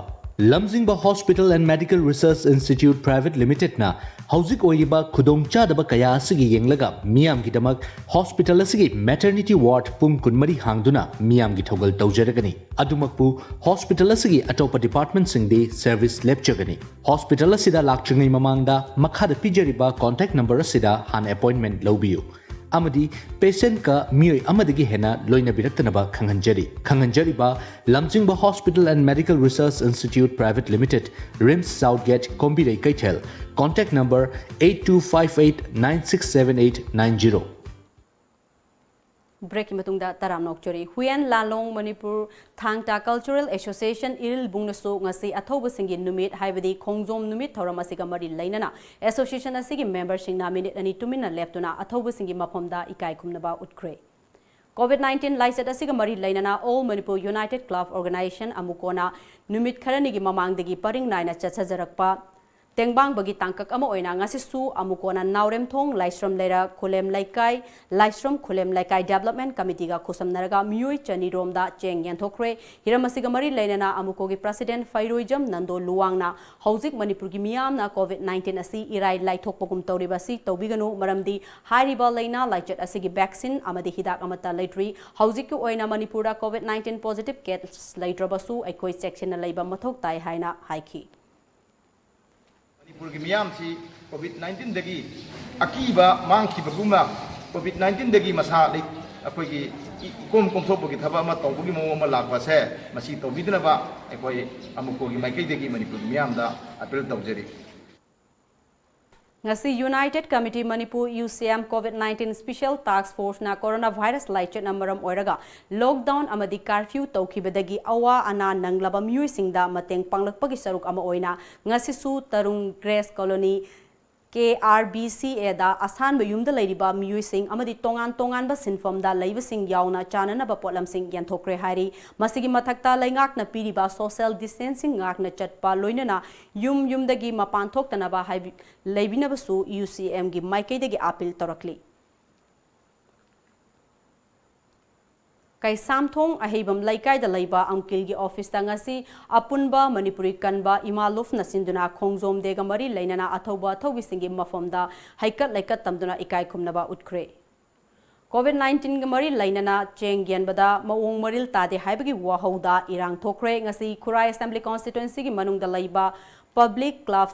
ꯂꯝꯖꯤꯡꯕ Hospital and Medical Research Institute Private Limitedꯅ ꯍꯧꯖꯤꯛ ꯑꯣꯏꯔꯤꯕ ꯈꯨꯗꯣꯡꯆꯥꯗꯕ ꯀꯌꯥ ꯑꯁꯤꯒꯤ ꯌꯦꯡꯂꯒ ꯃꯤꯌꯥꯝꯒꯤꯗꯃꯛ hospital ꯑꯁꯤꯒꯤ maternity ward ꯄꯨꯡ ꯀꯨꯟꯃꯔꯤ ꯍꯥꯡꯗꯨꯅ ꯃꯤꯌꯥꯝꯒꯤ ꯊꯧꯒꯜ ꯇꯧꯖꯔꯒꯅꯤ꯫ ꯑꯗꯨꯃꯛꯄꯨ hospital ꯑꯁꯤꯒꯤ ꯑꯇꯣꯞꯄ departmentꯁꯤꯡꯗꯤ service ꯂꯦꯞꯆꯒꯅꯤ꯫ Hospital ꯑꯁꯤꯗ ꯂꯥꯛꯇ꯭ꯔꯤꯉꯩ ꯃꯃꯥꯡꯗ ꯃꯈꯥꯗ ꯄꯤꯖꯔꯤꯕ contact number ꯑꯁꯤꯗ ꯍꯥꯟꯅ appointment ꯂꯧꯕꯤꯌꯨ꯫ ꯑꯃꯗꯤ patientꯀ ꯃꯤꯑꯣꯏ ꯑꯃꯗꯒꯤ ꯍꯦꯟꯅ ꯂꯣꯏꯅꯕꯤꯔꯛꯇꯅꯕ ꯈꯪꯍꯟꯖꯔꯤ꯫ ꯈꯪꯍꯟꯖꯔꯤꯕ ꯂꯝꯖꯤꯡꯕ Hospital and Medical Research Institute Private Limited, RIMS South Gate, ꯀꯣꯝꯕꯤꯔꯩ ꯀꯩꯊꯦꯜ, contact number eight two five eight nine six seven eight nine zero꯫ Breakꯀꯤ ꯃꯇꯨꯡꯗ ꯇꯔꯥꯝꯅ ꯑꯣꯛꯆꯔꯤ꯫ ꯍꯨꯌꯦꯟ ꯂꯥꯂꯣꯡ ꯃꯅꯤꯄꯨꯔ ꯊꯥꯡ ꯇꯥ Cultural Association ꯏꯔꯤꯜꯕꯨꯡꯅꯁꯨ ꯉꯁꯤ ꯑꯊꯧꯕꯁꯤꯡꯒꯤ ꯅꯨꯃꯤꯠ ꯍꯥꯏꯕꯗꯤ ꯈꯣꯡꯖꯣꯝ ꯅꯨꯃꯤꯠ ꯊꯧꯔꯝ ꯑꯁꯤꯒ ꯃꯔꯤ ꯂꯩꯅꯅ association ꯑꯁꯤꯒꯤ memberꯁꯤꯡꯅ ꯃꯤꯅꯤꯠ ꯑꯅꯤ ꯇꯨꯃꯤꯟꯅ ꯂꯦꯞꯇꯨꯅ ꯑꯊꯧꯕꯁꯤꯡꯒꯤ ꯃꯐꯝꯗ ꯏꯀꯥꯏ ꯈꯨꯝꯅꯕ ꯎꯠꯈ꯭ꯔꯦ꯫ COVID nineteen ꯂꯥꯏꯆꯠ ꯑꯁꯤꯒ ꯃꯔꯤ ꯂꯩꯅꯅ All Manipur United Club Organisation, ꯑꯃꯨꯀꯣꯅ ꯅꯨꯃꯤꯠ ꯈꯔꯅꯤꯒꯤ ꯃꯃꯥꯡꯗꯒꯤ ꯄꯔꯤꯡ ꯅꯥꯏꯅ ꯆꯠꯊꯖꯔꯛꯄ ꯇꯦꯡꯕꯥꯡꯕꯒꯤ ꯇꯥꯡꯀꯛ ꯑꯃ ꯑꯣꯏꯅ ꯉꯁꯤꯁꯨ ꯑꯃꯨꯀꯣꯅ ꯅꯥꯎꯔꯦꯝꯊꯣꯡ, ꯂꯥꯏꯁ꯭ꯔꯝ ꯂꯩꯔꯛ, ꯈꯨꯂꯦꯝ ꯂꯩꯀꯥꯏ, ꯂꯥꯏꯁ꯭ꯔꯝ ꯈꯨꯂꯦꯝ ꯂꯩꯀꯥꯏ Development Committeeꯒ ꯈꯨꯠꯁꯝꯅꯔꯒ ꯃꯤꯑꯣꯏ ꯆꯅꯤ ꯔꯣꯝꯗ ꯆꯦꯡ ꯌꯦꯟꯊꯣꯛꯈ꯭ꯔꯦ꯫ ꯍꯤꯔꯝ ꯑꯁꯤꯒ ꯃꯔꯤ ꯂꯩꯅꯅ ꯑꯃꯨꯀꯣꯒꯤ President ꯐꯩꯔꯣꯏꯖꯝ ꯅꯟꯗꯣ ꯂꯨꯋꯥꯡꯅ ꯍꯧꯖꯤꯛ ꯃꯅꯤꯄꯨꯔꯒꯤ ꯃꯤꯌꯥꯝꯅ COVID nineteen ꯑꯁꯤ ꯏꯔꯥꯏ ꯂꯥꯏꯊꯣꯛꯄꯒꯨꯝ ꯇꯧꯔꯤꯕ ꯑꯁꯤ ꯇꯧꯕꯤꯒꯅꯨ, ꯃꯔꯝꯗꯤ ꯍꯥꯏꯔꯤꯕ ꯂꯥꯏꯅꯥ ꯂꯥꯏꯆꯠ ꯑꯁꯤꯒꯤ vaccine ꯑꯃꯗꯤ ꯍꯤꯗꯥꯛ ꯑꯃꯠꯇ ꯂꯩꯇ꯭ꯔꯤ꯫ ꯍꯧꯖꯤꯛꯀꯤ ꯑꯣꯏꯅ ꯃꯅꯤꯄꯨꯔꯗ COVID nineteen positive case ꯂꯩꯇ꯭ꯔꯕꯁꯨ ꯑꯩꯈꯣꯏ ꯆꯦꯛꯁꯤꯟꯅ ꯂꯩꯕ ꯃꯊꯧ ꯇꯥꯏ ꯍꯥꯏꯅ ꯍꯥꯏꯈꯤ꯫ ꯃꯅꯤꯄꯨꯔꯒꯤ ꯃꯤꯌꯥꯝꯁꯤ COVID nineteenꯗꯒꯤ ꯑꯀꯤꯕ ꯃꯥꯡꯈꯤꯕꯒꯨꯝꯅ COVID nineteenꯗꯒꯤ ꯃꯁꯥ ꯂꯩ-, ꯑꯩꯈꯣꯏꯒꯤ ꯏ-, ꯏꯀꯣꯝ ꯀꯣꯝꯊꯣꯛꯄꯒꯤ ꯊꯕꯛ ꯑꯃ ꯇꯧꯕꯒꯤ ꯃꯑꯣꯡ ꯑꯃ ꯂꯥꯛꯄꯁꯦ, ꯃꯁꯤ ꯇꯧꯕꯤꯗꯅꯕ ꯑꯩꯈꯣꯏ ꯑꯃꯨꯀꯣꯒꯤ ꯃꯥꯏꯀꯩꯗꯒꯤ ꯃꯅꯤꯄꯨꯔꯒꯤ ꯃꯤꯌꯥꯝꯗ appeal ꯇꯧꯖꯔꯤ꯫ ꯉꯁꯤ United Committee Manipur, UCM, COVID nineteen Special Task Forceꯅ coronavirus ꯂꯥꯏꯆꯠꯅ ꯃꯔꯝ ꯑꯣꯏꯔꯒ lockdown ꯑꯃꯗꯤ curfew ꯇꯧꯈꯤꯕꯗꯒꯤ ꯑꯋꯥ ꯑꯅꯥ ꯅꯪꯂꯕ ꯃꯤꯑꯣꯏꯁꯤꯡꯗ ꯃꯇꯦꯡ ꯄꯥꯡꯂꯛꯄꯒꯤ ꯁꯔꯨꯛ ꯑꯃ ꯑꯣꯏꯅ ꯉꯁꯤꯁꯨ ꯇꯔꯨꯡ Grace Colony, KRBCAꯗ ꯑꯁꯥꯟꯕ ꯌꯨꯝꯗ ꯂꯩꯔꯤꯕ ꯃꯤꯑꯣꯏꯁꯤꯡ ꯑꯃꯗꯤ ꯇꯣꯉꯥꯟ ꯇꯣꯉꯥꯟꯕ ꯁꯤꯟꯐꯝꯗ ꯂꯩꯕꯁꯤꯡ ꯌꯥꯎꯅ ꯆꯥꯅꯅꯕ ꯄꯣꯠꯂꯝꯁꯤꯡ ꯌꯦꯟꯊꯣꯛꯈ꯭ꯔꯦ ꯍꯥꯏꯔꯤ꯫ ꯃꯁꯤꯒꯤ ꯃꯊꯛꯇ ꯂꯩꯉꯥꯛꯅ ꯄꯤꯔꯤꯕ social distancing ꯉꯥꯛꯅ ꯆꯠꯄ, ꯂꯣꯏꯅꯅ ꯌꯨꯝ ꯌꯨꯝꯗꯒꯤ ꯃꯄꯥꯟ ꯊꯣꯛꯇꯅꯕ ꯍꯥꯏꯕꯤ-, ꯂꯩꯕꯤꯅꯕꯁꯨ UCMꯒꯤ ꯃꯥꯏꯀꯩꯗꯒꯤ appeal ꯇꯧꯔꯛꯂꯤ꯫ ꯀꯩꯁꯥꯝꯊꯣꯡ ꯑꯍꯩꯕꯝ ꯂꯩꯀꯥꯏꯗ ꯂꯩꯕ ꯑꯪꯀꯤꯜꯒꯤ officeꯇ ꯉꯁꯤ ꯑꯄꯨꯟꯕ ꯃꯅꯤꯄꯨꯔꯤ ꯀꯟꯕ ꯏꯃꯥ ꯂꯨꯞꯅ ꯁꯤꯟꯗꯨꯅ ꯈꯣꯡꯖꯣꯝ dayꯒ ꯃꯔꯤ ꯂꯩꯅꯅ ꯑꯊꯧꯕ ꯑꯊꯧꯕꯤꯁꯤꯡꯒꯤ ꯃꯐꯝꯗ ꯍꯩꯀꯠ ꯂꯩꯀꯠ ꯇꯝꯗꯨꯅ ꯏꯀꯥꯏ ꯈꯨꯝꯅꯕ ꯎꯠꯈ꯭ꯔꯦ꯫ COVID nineteenꯒ ꯃꯔꯤ ꯂꯩꯅꯅ ꯆꯦꯡ ꯌꯦꯟꯕꯗ ꯃꯑꯣꯡ ꯃꯔꯤꯜ ꯇꯥꯗꯦ ꯍꯥꯏꯕꯒꯤ ꯋꯥꯍꯧꯗ ꯏꯔꯥꯡ ꯊꯣꯛꯈ꯭ꯔꯦ꯫ ꯉꯁꯤ ꯈꯨꯔꯥꯏ Assembly Constituencyꯒꯤ ꯃꯅꯨꯡꯗ ꯂꯩꯕ Public Club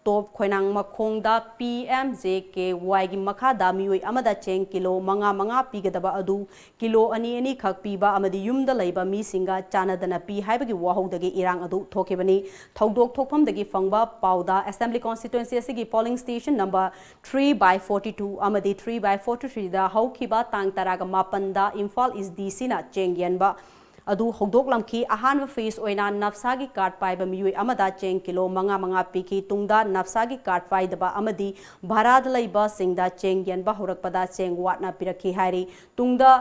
ꯇꯣꯞ ꯈꯣꯏꯅꯥꯡ ꯃꯈꯣꯡꯗ ꯄꯤ ꯑꯦꯝ ꯖꯦ ꯀꯦ ꯋꯥꯏꯒꯤ ꯃꯈꯥꯗ ꯃꯤꯑꯣꯏ ꯑꯃꯗ ꯆꯦꯡ ꯀꯤꯂꯣ ꯃꯉꯥ ꯃꯉꯥ ꯄꯤꯒꯗꯕ ꯑꯗꯨ ꯀꯤꯂꯣ ꯑꯅꯤ ꯑꯅꯤꯈꯛ ꯄꯤꯕ ꯑꯃꯗꯤ ꯌꯨꯝꯗ ꯂꯩꯕ ꯃꯤꯁꯤꯡꯒ ꯆꯥꯟꯅꯗꯅ ꯄꯤ ꯍꯥꯏꯕꯒꯤ ꯋꯥꯍꯧꯗꯒꯤ ꯏꯔꯥꯡ ꯑꯗꯨ ꯊꯣꯛꯈꯤꯕꯅꯤ꯫ ꯊꯧꯗꯣꯛ ꯊꯣꯛꯐꯝꯗꯒꯤ ꯐꯪꯕ ꯄꯥꯎꯗ, Assembly Constituency ꯑꯁꯤꯒꯤ polling station number three by forty two ꯑꯃꯗꯤ three by forty threeꯗ ꯍꯧꯈꯤꯕ ꯇꯥꯡ ꯇꯔꯥꯒ ꯃꯥꯄꯟꯗ ꯏꯝꯐꯥꯜ East D Cꯅ ꯆꯦꯡ ꯌꯦꯟꯕ ꯑꯗꯨ ꯍꯧꯗꯣꯛꯂꯝꯈꯤ꯫ ꯑꯍꯥꯟꯕ phase ꯑꯣꯏꯅ ꯅꯞꯁꯥꯒꯤ card ꯄꯥꯏꯕ ꯃꯤꯑꯣꯏ ꯑꯃꯗ ꯆꯦꯡ ꯀꯤꯂꯣ ꯃꯉꯥ ꯃꯉꯥ ꯄꯤꯈꯤ꯫ ꯇꯨꯡꯗ ꯅꯞꯁꯥꯒꯤ card ꯄꯥꯏꯗꯕ ꯑꯃꯗꯤ ꯚꯔꯥꯗ ꯂꯩꯕꯁꯤꯡꯗ ꯆꯦꯡ ꯌꯦꯟꯕ ꯍꯧꯔꯛꯄꯗ ꯆꯦꯡ ꯋꯥꯠꯅ ꯄꯤꯔꯛꯈꯤ ꯍꯥꯏꯔꯤ꯫ ꯇꯨꯡꯗ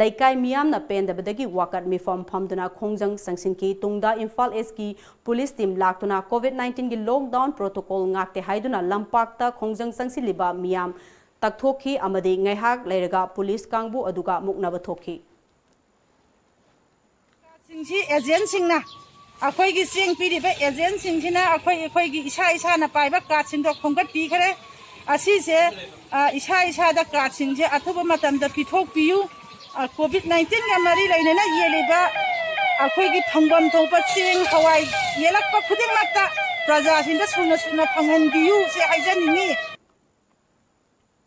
ꯂꯩꯀꯥꯏ ꯃꯤꯌꯥꯝꯅ ꯄꯦꯟꯗꯕꯗꯒꯤ ꯋꯥꯀꯠ ꯃꯤꯐꯝ ꯐꯝꯗꯨꯅ ꯈꯣꯡꯖꯪ ꯆꯪꯁꯤꯟꯈꯤ꯫ ꯇꯨꯡꯗ ꯏꯝꯐꯥꯜ Eastꯀꯤ police team ꯂꯥꯛꯇꯨꯅ COVID nineteenꯒꯤ lockdown protocol ꯉꯥꯛꯇꯦ ꯍꯥꯏꯗꯨꯅ ꯂꯝꯄꯥꯛꯇ ꯈꯣꯡꯖꯪ ꯆꯪꯁꯤꯜꯂꯤꯕ ꯃꯤꯌꯥꯝ ꯇꯛꯊꯣꯛꯈꯤ ꯑꯃꯗꯤ ꯉꯥꯏꯍꯥꯛ ꯂꯩꯔꯒ police ꯀꯥꯡꯕꯨ ꯑꯗꯨꯒ ꯃꯨꯛꯅꯕ ꯊꯣꯛꯈꯤ꯫ ꯁꯤꯡꯁꯤ agentꯁꯤꯡꯅ, ꯑꯩꯈꯣꯏꯒꯤ ꯆꯦꯡ ꯄꯤꯔꯤꯕ agentꯁꯤꯡꯁꯤꯅ ꯑꯩꯈꯣꯏ, ꯑꯩꯈꯣꯏꯒꯤ ꯏꯁꯥ ꯏꯁꯥꯅ ꯄꯥꯏꯕ cardꯁꯤꯡꯗꯣ ꯈꯣꯝꯒꯠꯄꯤꯈ꯭ꯔꯦ꯫ ꯑꯁꯤꯁꯦ, ꯑ, ꯏꯁꯥ ꯏꯁꯥꯗ cardꯁꯤꯡꯁꯦ ꯑꯊꯨꯕ ꯃꯇꯝꯗ ꯄꯤꯊꯣꯛꯄꯤꯌꯨ꯫ ꯑ, COVID nineteenꯒ ꯃꯔꯤ ꯂꯩꯅꯅ ꯌꯦꯜꯂꯤꯕ ꯑꯩꯈꯣꯏꯒꯤ ꯐꯪꯐꯝ ꯊꯣꯛꯄ ꯆꯦꯡ, ꯍꯋꯥꯏ ꯌꯦꯜꯂꯛꯄ ꯈꯨꯗꯤꯡꯃꯛꯇ ꯄ꯭ꯔꯖꯥꯁꯤꯡꯗ ꯁꯨꯅ ꯁꯨꯅ ꯐꯪꯍꯟꯕꯤꯌꯨ ꯁꯤ ꯍꯥꯏꯖꯅꯤꯡꯉꯤ꯫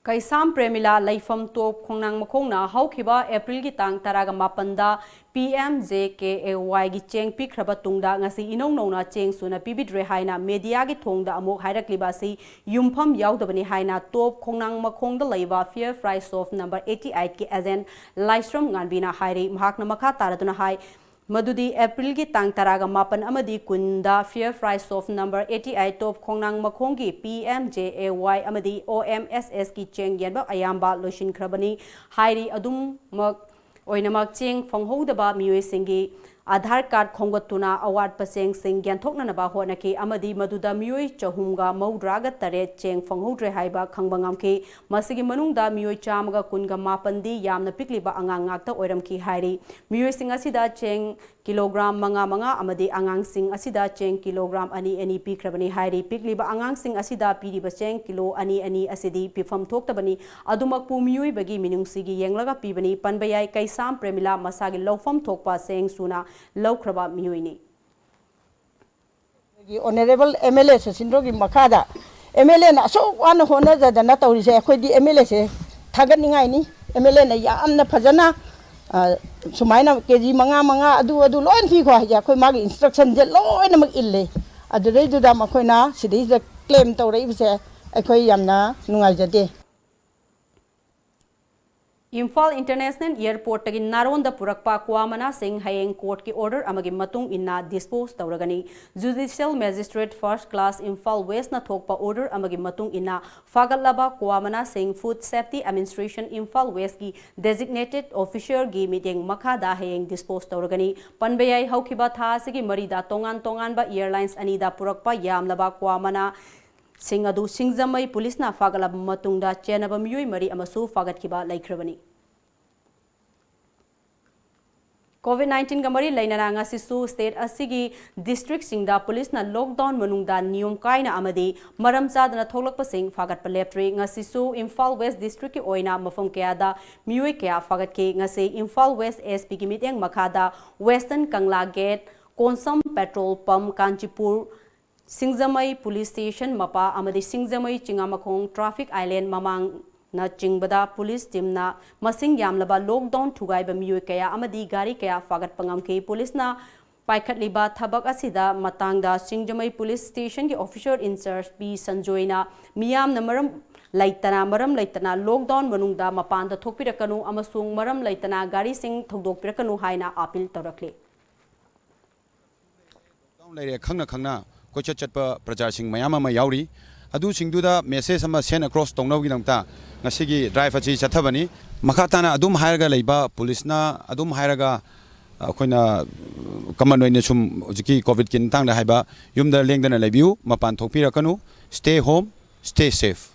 ꯀꯩꯁꯥꯝ ꯄ꯭ꯔꯦꯃꯤꯂꯥ ꯂꯩꯐꯝ ꯇꯣꯞ ꯈꯣꯡꯅꯥꯡ ꯃꯈꯣꯡꯅ ꯍꯧꯈꯤꯕ ꯑꯦꯄ꯭ꯔꯤꯜꯒꯤ ꯇꯥꯡ ꯇꯔꯥꯒ ꯃꯥꯄꯟꯗ P M J K A ꯋꯥꯏꯒꯤ ꯆꯦꯡ ꯄꯤꯈ꯭ꯔꯕ ꯇꯨꯡꯗ ꯉꯁꯤ ꯏꯅꯧ ꯅꯧꯅ ꯆꯦꯡ ꯁꯨꯅ ꯄꯤꯕꯤꯗ꯭ꯔꯦ ꯍꯥꯏꯅ mediaꯒꯤ ꯊꯣꯡꯗ ꯑꯃꯨꯛ ꯍꯥꯏꯔꯛꯂꯤꯕ ꯑꯁꯤ ꯌꯨꯝꯐꯝ ꯌꯥꯎꯗꯕꯅꯤ ꯍꯥꯏꯅ ꯇꯣꯞ ꯈꯣꯡꯅꯥꯡ ꯃꯈꯣꯡꯗ ꯂꯩꯕ Fair Price Shop number eighty eightꯀꯤ agent ꯂꯥꯏꯁ꯭ꯔꯝ ꯉꯥꯟꯕꯤꯅ ꯍꯥꯏꯔꯤ꯫ ꯃꯍꯥꯛꯅ ꯃꯈꯥ ꯇꯥꯔꯗꯨꯅ ꯍꯥꯏ, ꯃꯗꯨꯗꯤ ꯑꯦꯄ꯭ꯔꯤꯜꯒꯤ ꯇꯥꯡ ꯇꯔꯥꯒ ꯃꯥꯄꯟ ꯑꯃꯗꯤ ꯀꯨꯟꯗ Fair Price Shop number eighty eight ꯇꯣꯞ ꯈꯣꯡꯅꯥꯡ ꯃꯈꯣꯡꯒꯤ P M J A Y ꯑꯃꯗꯤ O M S Sꯀꯤ ꯆꯦꯡ ꯌꯦꯟꯕ ꯑꯌꯥꯝꯕ ꯂꯣꯏꯁꯤꯟꯈ꯭ꯔꯕꯅꯤ ꯍꯥꯏꯔꯤ꯫ ꯑꯗꯨꯃꯛ ꯑꯣꯏꯅꯃꯛ, ꯆꯦꯡ ꯐꯪꯍꯧꯗꯕ ꯃꯤꯑꯣꯏꯁꯤꯡꯒꯤ ꯑꯥꯙꯥꯔ ꯀꯥꯔꯗ ꯈꯣꯝꯒꯠꯇꯨꯅ ꯑꯋꯥꯠꯄ ꯆꯦꯡꯁꯤꯡ ꯌꯦꯟꯊꯣꯛꯅꯅꯕ ꯍꯣꯠꯅꯈꯤ ꯑꯃꯗꯤ ꯃꯗꯨꯗ ꯃꯤꯑꯣꯏ ꯆꯍꯨꯝꯒ ꯃꯧꯗ꯭ꯔꯥꯒ ꯇꯔꯦꯠ ꯆꯦꯡ ꯐꯪꯍꯧꯗ꯭ꯔꯦ ꯍꯥꯏꯕ ꯈꯪꯕ ꯉꯝꯈꯤ꯫ ꯃꯁꯤꯒꯤ ꯃꯅꯨꯡꯗ ꯃꯤꯑꯣꯏ ꯆꯥꯝꯃꯒ ꯀꯨꯟꯒ ꯃꯥꯄꯟꯗꯤ ꯌꯥꯝꯅ ꯄꯤꯛꯂꯤꯕ ꯑꯉꯥꯡ ꯉꯥꯛꯇ ꯑꯣꯏꯔꯝꯈꯤ ꯍꯥꯏꯔꯤ꯫ ꯃꯤꯑꯣꯏꯁꯤꯡ ꯑꯁꯤꯗ ꯆꯦꯡ ꯀꯤꯂꯣꯒ꯭ꯔꯥꯝ ꯃꯉꯥ ꯃꯉꯥ ꯑꯃꯗꯤ ꯑꯉꯥꯡꯁꯤꯡ ꯑꯁꯤꯗ ꯆꯦꯡ ꯀꯤꯂꯣꯒ꯭ꯔꯥꯝ ꯑꯅꯤ ꯑꯅꯤ ꯄꯤꯈ꯭ꯔꯕꯅꯤ ꯍꯥꯏꯔꯤ꯫ ꯄꯤꯛꯂꯤꯕ ꯑꯉꯥꯡꯁꯤꯡ ꯑꯁꯤꯗ ꯄꯤꯔꯤꯕ ꯆꯦꯡ ꯀꯤꯂꯣ ꯑꯅꯤ ꯑꯅꯤ ꯑꯁꯤꯗꯤ ꯄꯤꯐꯝ ꯊꯣꯛꯇꯕꯅꯤ꯫ ꯑꯗꯨꯃꯛꯄꯨ ꯃꯤꯑꯣꯏꯕꯒꯤ ꯃꯤꯅꯨꯡꯁꯤꯒꯤ ꯌꯦꯡꯂꯒ ꯄꯤꯕꯅꯤ꯫ ꯄꯟꯕ ꯌꯥꯏ, ꯀꯩꯁꯥꯝ ꯄ꯭ꯔꯦꯃꯤꯂꯥ ꯃꯁꯥꯒꯤ ꯂꯧꯐꯝ ꯊꯣꯛꯄ ꯆꯦꯡ ꯁꯨꯅ ꯂꯧꯈ꯭ꯔꯕ ꯃꯤꯑꯣꯏꯅꯤ꯫ ꯑꯩꯈꯣꯏꯒꯤ ꯑꯣꯅꯔꯦꯕꯜ ꯑꯦꯝ ꯑꯦꯜ ꯑꯦ ꯁꯆꯤꯟꯗ꯭ꯔꯣꯒꯤ ꯃꯈꯥꯗ ꯑꯦꯝ ꯑꯦꯜ ꯑꯦꯅ ꯑꯁꯨꯛ ꯋꯥꯅ ꯍꯣꯠꯅꯖꯗꯅ ꯇꯧꯔꯤꯁꯦ, ꯑꯩꯈꯣꯏꯗꯤ ꯑꯦꯝ ꯑꯦꯜ ꯑꯦꯁꯦ ꯊꯥꯒꯠꯅꯤꯡꯉꯥꯏꯅꯤ꯫ ꯑꯦꯝ ꯑꯦꯜ ꯑꯦꯅ ꯌꯥꯝꯅ ꯐꯖꯅ, ꯑ, ꯁꯨꯃꯥꯏꯅ ꯀꯦ ꯖꯤ ꯃꯉꯥ ꯃꯉꯥ ꯑꯗꯨ ꯑꯗꯨ ꯂꯣꯏꯅ ꯄꯤꯈꯣ ꯍꯥꯏꯁꯦ, ꯑꯩꯈꯣꯏ ꯃꯥꯒꯤ ꯏꯟꯁꯇ꯭ꯔꯛꯁꯟꯁꯦ ꯂꯣꯏꯅꯃꯛ ꯏꯜꯂꯦ꯫ ꯑꯗꯨꯗꯩꯗꯨꯗ ꯃꯈꯣꯏꯅ ꯁꯤꯗꯩꯁꯤꯗ ꯀ꯭ꯂꯦꯝ ꯇꯧꯔꯛꯏꯕꯁꯦ ꯑꯩꯈꯣꯏ ꯌꯥꯝꯅ ꯅꯨꯡꯉꯥꯏꯖꯗꯦ꯫ ꯏꯝꯐꯥꯜ ꯏꯟꯇꯔꯅꯦꯁꯅꯦꯜ ꯑꯦꯌꯔꯄꯣꯔꯠꯇꯒꯤ ꯅꯥꯔꯣꯟꯗ ꯄꯨꯔꯛꯄ ꯀ꯭ꯋꯥ ꯃꯅꯥꯁꯤꯡ ꯍꯌꯦꯡ ꯀꯣꯔꯠꯀꯤ ꯑꯣꯔꯗꯔ ꯑꯃꯒꯤ ꯃꯇꯨꯡ ꯏꯟꯅ ꯗꯤꯁꯄꯣꯖ ꯇꯧꯔꯒꯅꯤ꯫ ꯖꯨꯗꯤꯁꯤꯌꯦꯜ ꯃꯦꯖꯤꯁꯇ꯭ꯔꯦꯠ ꯐꯥꯔꯁ ꯀ꯭ꯂꯥꯁ ꯏꯝꯐꯥꯜ ꯋꯦꯁꯅ ꯊꯣꯛꯄ ꯑꯣꯔꯗꯔ ꯑꯃꯒꯤ ꯃꯇꯨꯡ ꯏꯟꯅ ꯐꯥꯒꯠꯂꯕ ꯀ꯭ꯋꯥ ꯃꯅꯥꯁꯤꯡ ꯐꯨꯗ ꯁꯦꯐꯇꯤ ꯑꯦꯗꯃꯤꯅꯤꯁꯇ꯭ꯔꯦꯁꯟ ꯏꯝꯐꯥꯜ ꯋꯦꯁꯀꯤ ꯗꯦꯖꯤꯒꯅꯦꯇꯦꯗ ꯑꯣꯐꯤꯁꯔꯒꯤ ꯃꯤꯠꯌꯦꯡ ꯃꯈꯥꯗ ꯍꯌꯦꯡ ꯗꯤꯁꯄꯣꯖ ꯇꯧꯔꯒꯅꯤ꯫ ꯄꯟꯕ ꯌꯥꯏ, ꯍꯧꯈꯤꯕ ꯊꯥ ꯑꯁꯤꯒꯤ ꯃꯔꯤꯗ ꯇꯣꯉꯥꯟ ꯇꯣꯉꯥꯟꯕ ꯑꯦꯌꯔꯂꯥꯏꯟꯁ ꯑꯅꯤꯗ ꯄꯨꯔꯛꯄ ꯌꯥꯝꯂꯕ ꯀ꯭ꯋꯥ ꯃꯅꯥ ꯁꯤꯡ ꯑꯗꯨ ꯁꯤꯡꯖꯃꯩ ꯄꯨꯂꯤꯁꯅ ꯐꯥꯒꯠꯂꯕ ꯃꯇꯨꯡꯗ ꯆꯦꯟꯅꯕ ꯃꯤꯑꯣꯏ ꯃꯔꯤ ꯑꯃꯁꯨ ꯐꯥꯒꯠꯈꯤꯕ ꯂꯩꯈ꯭ꯔꯕꯅꯤ꯫ ꯀꯣꯚꯤꯗ ꯅꯥꯏꯟꯇꯤꯟꯒ ꯃꯔꯤ ꯂꯩꯅꯅ ꯉꯁꯤꯁꯨ ꯁ꯭ꯇꯦꯠ ꯑꯁꯤꯒꯤ ꯗꯤꯁꯇ꯭ꯔꯤꯛꯁꯤꯡꯗ ꯄꯨꯂꯤꯁꯅ ꯂꯣꯛꯗꯥꯎꯟ ꯃꯅꯨꯡꯗ ꯅꯤꯌꯣꯝ ꯀꯥꯏꯅ ꯑꯃꯗꯤ ꯃꯔꯝ ꯆꯥꯗꯅ ꯊꯣꯛꯂꯛꯄꯁꯤꯡ ꯐꯥꯒꯠꯄ ꯂꯦꯞꯇ꯭ꯔꯤ꯫ ꯉꯁꯤꯁꯨ ꯏꯝꯐꯥꯜ ꯋꯦꯁ ꯗꯤꯁꯇ꯭ꯔꯤꯛꯀꯤ ꯑꯣꯏꯅ ꯃꯐꯝ ꯀꯌꯥꯗ ꯃꯤꯑꯣꯏ ꯀꯌꯥ ꯐꯥꯒꯠꯈꯤ꯫ ꯉꯁꯤ ꯏꯝꯐꯥꯜ ꯋꯦꯁ ꯑꯦꯁ ꯄꯤꯒꯤ ꯃꯤꯠꯌꯦꯡ ꯃꯈꯥꯗ western Kangla gate, Konsam petrol pump, Kanchipur, Singjamei police station ꯃꯄꯥ ꯑꯃꯗꯤ ꯁꯤꯡꯖꯃꯩ ꯆꯤꯉꯥꯃꯈꯣꯡ ꯇ꯭ꯔꯥꯐꯤꯛ ꯑꯥꯏꯂꯦꯟ ꯃꯃꯥꯡꯅꯆꯤꯡꯕꯗ ꯄꯨꯂꯤꯁ ꯇꯤꯝꯅ ꯃꯁꯤꯡ ꯌꯥꯝꯂꯕ ꯂꯣꯛꯗꯥꯎꯟ ꯊꯨꯒꯥꯏꯕ ꯃꯤꯑꯣꯏ ꯀꯌꯥ ꯑꯃꯗꯤ ꯒꯥꯔꯤ ꯀꯌꯥ ꯐꯥꯒꯠꯄ ꯉꯝꯈꯤ꯫ ꯄꯨꯂꯤꯁꯅ ꯄꯥꯏꯈꯠꯂꯤꯕ ꯊꯕꯛ ꯑꯁꯤꯗ ꯃꯇꯥꯡꯗ ꯁꯤꯡꯖꯃꯩ ꯄꯨꯂꯤꯁ ꯁ꯭ꯇꯦꯁꯟꯒꯤ ꯑꯣꯐꯤꯁꯔ ꯏꯟꯆꯥꯔꯖ ꯄꯤ ꯁꯟꯖꯣꯏꯅ ꯃꯤꯌꯥꯝꯅ ꯃꯔꯝ ꯂꯩꯇꯅ, ꯃꯔꯝ ꯂꯩꯇꯅ ꯂꯣꯛꯗꯥꯎꯟ ꯃꯅꯨꯡꯗ ꯃꯄꯥꯟꯗ ꯊꯣꯛꯄꯤꯔꯛꯀꯅꯨ ꯑꯃꯁꯨꯡ ꯃꯔꯝ ꯂꯩꯇꯅ ꯒꯥꯔꯤꯁꯤꯡ ꯊꯧꯗꯣꯛꯄꯤꯔꯛꯀꯅꯨ ꯍꯥꯏꯅ ꯑꯥꯄꯤꯜ ꯇꯧꯔꯛꯂꯤ꯫ ꯂꯣꯛꯗꯥꯎꯟ ꯂꯩꯔꯦ ꯈꯪꯅ ꯈꯪꯅ ꯀꯣꯏꯆꯠ ꯆꯠꯄ ꯄ꯭ꯔꯖꯥꯁꯤꯡ ꯃꯌꯥꯝ ꯑꯃ ꯌꯥꯎꯔꯤ꯫ ꯑꯗꯨꯁꯤꯡꯗꯨꯗ ꯃꯦꯁꯦꯖ ꯑꯃ ꯁꯦꯟ ꯑꯦꯀ꯭ꯔꯣꯁ ꯇꯧꯅꯕꯒꯤꯗꯃꯛꯇ ꯉꯁꯤꯒꯤ ꯗ꯭ꯔꯥꯏꯚ ꯑꯁꯤ ꯆꯠꯊꯕꯅꯤ꯫ ꯃꯈꯥ ꯇꯥꯅ ꯑꯗꯨꯝ ꯍꯥꯏꯔꯒ ꯂꯩꯕ ꯄꯨꯂꯤꯁꯅ ꯑꯗꯨꯝ ꯍꯥꯏꯔꯒ ꯑꯩꯈꯣꯏꯅ ꯀꯃꯟ ꯑꯣꯏꯅ ꯁꯨꯝ ꯍꯧꯖꯤꯛꯀꯤ ꯀꯣꯚꯤꯗꯀꯤ ꯃꯇꯥꯡꯗ ꯍꯥꯏꯕ, ꯌꯨꯝꯗ ꯂꯦꯡꯗꯅ ꯂꯩꯕꯤꯌꯨ, ꯃꯄꯥꯟ ꯊꯣꯛꯄꯤꯔꯛꯀꯅꯨ, stay home, stay safe꯫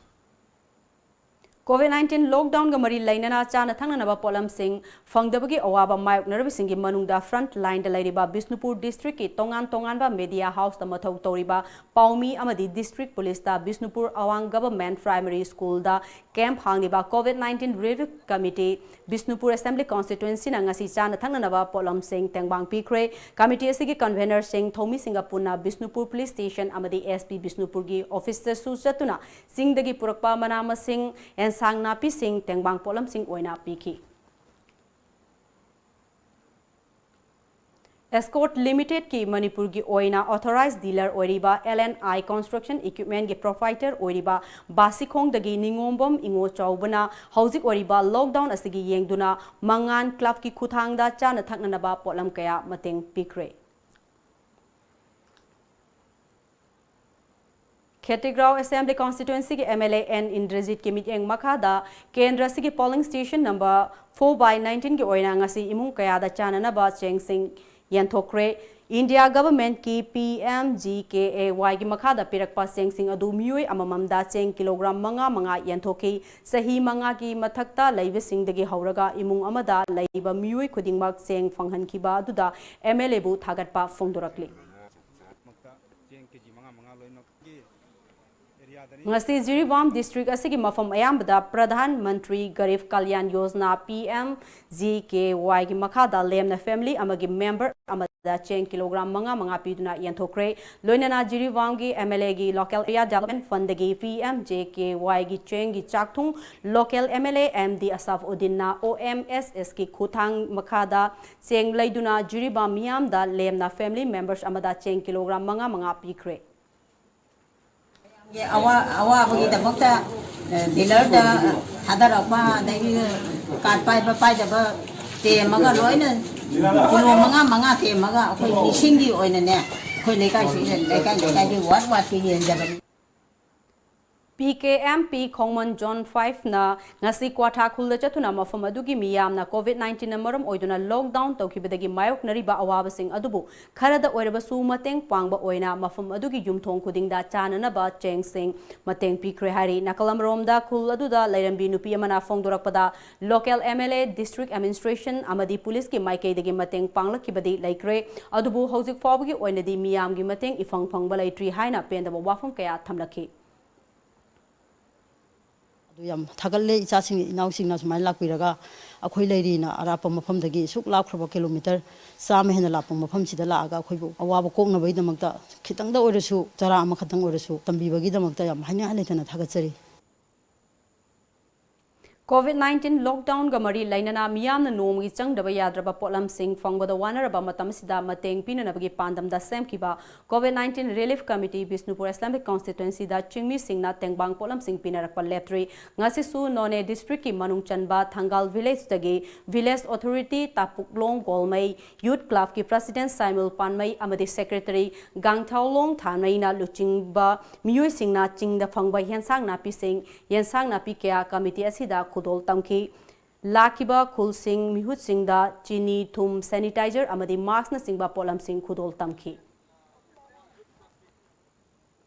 COVID nineteen lockdownꯒ ꯃꯔꯤ ꯂꯩꯅꯅ ꯆꯥꯅ ꯊꯛꯅꯅꯕ ꯄꯣꯠꯂꯝꯁꯤꯡ ꯐꯪꯗꯕꯒꯤ ꯑꯋꯥꯕ ꯃꯥꯌꯣꯛꯅꯔꯤꯕꯁꯤꯡꯒꯤ ꯃꯅꯨꯡꯗ front lineꯗ ꯂꯩꯔꯤꯕ ꯕꯤꯁꯅꯨꯄꯨꯔ districtꯀꯤ ꯇꯣꯉꯥꯟ ꯇꯣꯉꯥꯟꯕ media houseꯇ ꯃꯊꯧ ꯇꯧꯔꯤꯕ ꯄꯥꯎꯃꯤ ꯑꯃꯗꯤ district policeꯇ ꯕꯤꯁꯅꯨꯄꯨꯔ ꯑꯋꯥꯡ government primary schoolꯗ camp ꯍꯥꯡꯂꯤꯕ COVID nineteen relief committee Bishnupur assembly constituencyꯅ ꯉꯁꯤ ꯆꯥꯅ ꯊꯛꯅꯅꯕ ꯄꯣꯠꯂꯝꯁꯤꯡ ꯇꯦꯡꯕꯥꯡ ꯄꯤꯈ꯭ꯔꯦ꯫ Committee ꯑꯁꯤꯒꯤ convenerꯁꯤꯡ ꯊꯧꯃꯤꯁꯤꯡꯒ ꯄꯨꯟꯅ ꯕꯤꯁꯅꯨꯄꯨꯔ police station ꯑꯃꯗꯤ SP ꯕꯤꯁꯅꯨꯄꯨꯔꯒꯤ officeꯇꯁꯨ ꯆꯠꯇꯨꯅ ꯆꯤꯡꯗꯒꯤ ꯄꯨꯔꯛꯄ ꯃꯅꯥ ꯃꯁꯤꯡ, ꯑꯦꯟꯁꯥꯡ ꯅꯥꯄꯤꯁꯤꯡ ꯇꯦꯡꯕꯥꯡ ꯄꯣꯠꯂꯝꯁꯤꯡ ꯑꯣꯏꯅ ꯄꯤꯈꯤ꯫ Escorts Limitedꯀꯤ ꯃꯅꯤꯄꯨꯔꯒꯤ ꯑꯣꯏꯅ authorized dealer ꯑꯣꯏꯔꯤꯕ L and I construction equipmentꯀꯤ proprietor ꯑꯣꯏꯔꯤꯕ ꯕꯥꯁꯤꯈꯣꯡꯗꯒꯤ ꯅꯤꯉꯣꯝꯕꯝ ꯏꯉꯣ ꯆꯥꯎꯕꯅ ꯍꯧꯖꯤꯛ ꯑꯣꯏꯔꯤꯕ lockdown ꯑꯁꯤꯒꯤ ꯌꯦꯡꯗꯨꯅ ꯃꯉꯥꯟ clubꯀꯤ ꯈꯨꯠꯊꯥꯡꯗ ꯆꯥꯅ ꯊꯛꯅꯅꯕ ꯄꯣꯠꯂꯝ ꯀꯌꯥ ꯃꯇꯦꯡ ꯄꯤꯈ꯭ꯔꯦ꯫ ꯈꯦꯇ꯭ꯔꯤꯒꯥꯎ assembly constituencyꯒꯤ MLA N ꯏꯟꯗ꯭ꯔꯖꯤꯠꯀꯤ ꯃꯤꯠꯌꯦꯡ ꯃꯈꯥꯗ ꯀꯦꯟꯗ꯭ꯔ ꯑꯁꯤꯒꯤ polling station number four by nineteenꯒꯤ ꯑꯣꯏꯅ ꯉꯁꯤ ꯏꯃꯨꯡ ꯀꯌꯥꯗ ꯆꯥꯅꯅꯕ ꯆꯦꯡꯁꯤꯡ ꯌꯦꯟꯊꯣꯛꯈ꯭ꯔꯦ꯫ India governmentꯀꯤ PMGKAYꯒꯤ ꯃꯈꯥꯗ ꯄꯤꯔꯛꯄ ꯆꯦꯡꯁꯤꯡ ꯑꯗꯨ ꯃꯤꯑꯣꯏ ꯑꯃꯃꯝꯗ ꯆꯦꯡ kilogram ꯃꯉꯥ ꯃꯉꯥ ꯌꯦꯟꯊꯣꯛꯈꯤ꯫ ꯆꯍꯤ ꯃꯉꯥꯒꯤ ꯃꯊꯛꯇ ꯂꯩꯕꯁꯤꯡꯗꯒꯤ ꯍꯧꯔꯒ ꯏꯃꯨꯡ ꯑꯃꯗ ꯂꯩꯕ ꯃꯤꯑꯣꯏ ꯈꯨꯗꯤꯡꯃꯛ ꯆꯦꯡ ꯐꯪꯍꯟꯈꯤꯕ ꯑꯗꯨꯗ MLAꯕꯨ ꯊꯥꯒꯠꯄ ꯐꯣꯡꯗꯣꯔꯛꯂꯤ꯫ ꯆꯦꯡ KG ꯃꯉꯥ ꯃꯉꯥ ꯂꯣꯏꯅꯃꯛ ꯉꯁꯤ ꯖꯤꯔꯤꯕꯥꯝ district ꯑꯁꯤꯒꯤ ꯃꯐꯝ ꯑꯌꯥꯝꯕꯗ ꯄ꯭ꯔꯙꯥꯟ ꯃꯟꯇ꯭ꯔꯤ ꯒꯔꯤꯕ ꯀꯜꯌꯥꯟ ꯌꯣꯖꯅꯥ, PMGKYꯒꯤ ꯃꯈꯥꯗ ꯂꯦꯝꯅ family ꯑꯃꯒꯤ member ꯑꯃꯗ ꯆꯦꯡ kilogram ꯃꯉꯥ ꯃꯉꯥ ꯄꯤꯗꯨꯅ ꯌꯦꯟꯊꯣꯛꯈ꯭ꯔꯦ꯫ ꯂꯣꯏꯅꯅ ꯖꯤꯔꯤꯕꯥꯝꯒꯤ MLAꯒꯤ local area development fundꯗꯒꯤ PMGKYꯒꯤ ꯆꯦꯡꯒꯤ ꯆꯥꯛꯊꯨꯡ local MLA MD ꯑꯁꯥꯐ ꯎꯗꯤꯟꯅ OMSSꯀꯤ ꯈꯨꯠꯊꯥꯡ ꯃꯈꯥꯗ ꯆꯦꯡ ꯂꯩꯗꯨꯅ ꯖꯤꯔꯤꯕꯥꯝ ꯃꯤꯌꯥꯝꯗ ꯂꯦꯝꯅ family members ꯑꯃꯗ ꯆꯦꯡ kilogram ꯃꯉꯥ ꯃꯉꯥ ꯄꯤꯈ꯭ꯔꯦ꯫ ꯑꯋꯥ-, ꯑꯋꯥꯕꯒꯤꯗꯃꯛꯇ, ꯑ, dealerꯗ ꯊꯥꯗꯔꯛꯄ, ꯑꯗꯒꯤ card ꯄꯥꯏꯕ ꯄꯥꯏꯗꯕ ꯇꯦꯝꯃꯒ ꯂꯣꯏꯅ kilo ꯃꯉꯥ ꯃꯉꯥ ꯇꯦꯝꯃꯒ ꯑꯩꯈꯣꯏ ꯂꯤꯁꯤꯡꯒꯤ ꯑꯣꯏꯅꯅꯦ, ꯑꯩꯈꯣꯏ ꯂꯩꯀꯥꯏꯁꯤ, ꯂꯩꯀꯥꯏ ꯂꯩꯀꯥꯏꯒꯤ ward wardꯀꯤ ꯌꯦꯟꯖꯕꯅꯤ꯫ ꯄꯤ ꯀꯦ ꯑꯦꯝ ꯄꯤ ꯈꯣꯡꯃꯟ Zone five ꯅ ꯉꯁꯤ ꯀ꯭ꯋꯥꯊꯥ ꯈꯨꯜꯗ ꯆꯠꯇꯨꯅ ꯃꯐꯝ ꯑꯗꯨꯒꯤ ꯃꯤꯌꯥꯝꯅ COVID nineteen ꯅ ꯃꯔꯝ ꯑꯣꯏꯗꯨꯅ lockdown ꯇꯧꯈꯤꯕꯗꯒꯤ ꯃꯥꯌꯣꯛꯅꯔꯤꯕ ꯑꯋꯥꯕꯁꯤꯡ ꯑꯗꯨꯕꯨ ꯈꯔꯗ ꯑꯣꯏꯔꯕꯁꯨ ꯃꯇꯦꯡ ꯄꯥꯡꯕ ꯑꯣꯏꯅ ꯃꯐꯝ ꯑꯗꯨꯒꯤ ꯌꯨꯝꯊꯣꯡ ꯈꯨꯗꯤꯡꯗ ꯆꯥꯅꯅꯕ ꯆꯦꯡꯁꯤꯡ ꯃꯇꯦꯡ ꯄꯤꯈ꯭ꯔꯦ ꯍꯥꯏꯔꯤ꯫ ꯅꯥꯀꯜ ꯑꯃꯔꯣꯝꯗ ꯈꯨꯜ ꯑꯗꯨꯗ ꯂꯩꯔꯝꯕꯤ ꯅꯨꯄꯤ ꯑꯃꯅ ꯐꯣꯡꯗꯣꯔꯛꯄꯗ, local M L A, district administration ꯑꯃꯗꯤ ꯄꯨꯂꯤꯁꯀꯤ ꯃꯥꯏꯀꯩꯗꯒꯤ ꯃꯇꯦꯡ ꯄꯥꯡꯂꯛꯈꯤꯕꯗꯤ ꯂꯩꯈ꯭ꯔꯦ, ꯑꯗꯨꯕꯨ ꯍꯧꯖꯤꯛ ꯐꯥꯎꯕꯒꯤ ꯑꯣꯏꯅꯗꯤ ꯃꯤꯌꯥꯝꯒꯤ ꯃꯇꯦꯡ ꯏꯐꯪ ꯐꯪꯕ ꯂꯩꯇ꯭ꯔꯤ ꯍꯥꯏꯅ ꯄꯦꯟꯗꯕ ꯋꯥꯐꯝ ꯀꯌꯥ ꯊꯝꯂꯛꯈꯤ꯫ ꯑꯗꯨ ꯌꯥꯝ ꯊꯥꯒꯠꯂꯦ, ꯏꯆꯥꯁꯤꯡ ꯏꯅꯥꯎꯁꯤꯡꯅ ꯁꯨꯃꯥꯏꯅ ꯂꯥꯛꯄꯤꯔꯒ ꯑꯩꯈꯣꯏ ꯂꯩꯔꯤꯅ ꯑꯔꯥꯞꯄ ꯃꯐꯝꯗꯒꯤ ꯁꯨꯛ ꯂꯥꯞꯈ꯭ꯔꯕ kilometre ꯆꯥꯝꯃ ꯍꯦꯟꯅ ꯂꯥꯛꯄ ꯃꯐꯝꯁꯤꯗ ꯂꯥꯛꯑꯒ ꯑꯩꯈꯣꯏꯕꯨ ꯑꯋꯥꯕ ꯀꯣꯛꯅꯕꯒꯤꯗꯃꯛꯇ ꯈꯤꯇꯪꯗ ꯑꯣꯏꯔꯁꯨ, ꯆꯔꯥ ꯑꯃꯈꯛꯇꯪ ꯑꯣꯏꯔꯁꯨ ꯇꯝꯕꯤꯕꯒꯤꯗꯃꯛꯇ ꯌꯥꯝ ꯍꯥꯏꯅꯤꯡꯉꯥꯏ ꯂꯩꯇꯅ ꯊꯥꯒꯠꯆꯔꯤ꯫ COVID nineteen lockdown ꯒ ꯃꯔꯤ ꯂꯩꯅꯅ ꯃꯤꯌꯥꯝꯅ ꯅꯣꯡꯃꯒꯤ ꯆꯪꯗꯕ ꯌꯥꯗ꯭ꯔꯕ ꯄꯣꯠꯂꯝꯁꯤꯡ ꯐꯪꯕꯗ ꯋꯥꯅꯔꯕ ꯃꯇꯝ ꯑꯁꯤꯗ ꯃꯇꯦꯡ ꯄꯤꯅꯅꯕꯒꯤ ꯄꯥꯟꯗꯝꯗ ꯁꯦꯝꯈꯤꯕ COVID nineteen Relief Committee Bishnupur Assembly Constituency ꯗ ꯆꯤꯡꯃꯤꯁꯤꯡꯅ ꯇꯦꯡꯕꯥꯡ ꯄꯣꯠꯂꯝꯁꯤꯡ ꯄꯤꯅꯔꯛꯄ ꯂꯦꯞꯇ꯭ꯔꯤ꯫ ꯉꯁꯤꯁꯨ ꯅꯣꯅꯦ district ꯀꯤ ꯃꯅꯨꯡ ꯆꯟꯕ ꯊꯪꯒꯥꯜ village ꯇꯒꯤ village authority ꯇꯥꯄꯨꯛꯂꯣꯡ ꯒꯣꯜꯃꯩ, youth club ꯀꯤ president ꯁꯥꯏꯃꯨꯜ ꯄꯥꯟꯃꯩ ꯑꯃꯗꯤ secretary ꯒꯥꯡꯊꯥꯎꯂꯣꯡ ꯊꯥꯟꯃꯩꯅ ꯂꯨꯆꯤꯡꯕ ꯃꯤꯑꯣꯏꯁꯤꯡꯅ ꯆꯤꯡꯗ ꯐꯪꯕ ꯌꯦꯟꯁꯥꯡ ꯅꯥꯄꯤꯁꯤꯡ, ꯌꯦꯟꯁꯥꯡ ꯅꯥꯄꯤ ꯀꯌꯥ committee ꯑꯁꯤꯗ ꯈꯨꯗꯣꯜ ꯇꯝꯈꯤ꯫ ꯂꯥꯛꯈꯤꯕ ꯈꯨꯜꯁꯤꯡ ꯃꯤꯍꯨꯠꯁꯤꯡꯗ ꯆꯤꯅꯤ, ꯊꯨꯝ, sanitizer ꯑꯃꯗꯤ mask ꯅꯆꯤꯡꯕ ꯄꯣꯠꯂꯝꯁꯤꯡ ꯈꯨꯗꯣꯜ ꯇꯝꯈꯤ꯫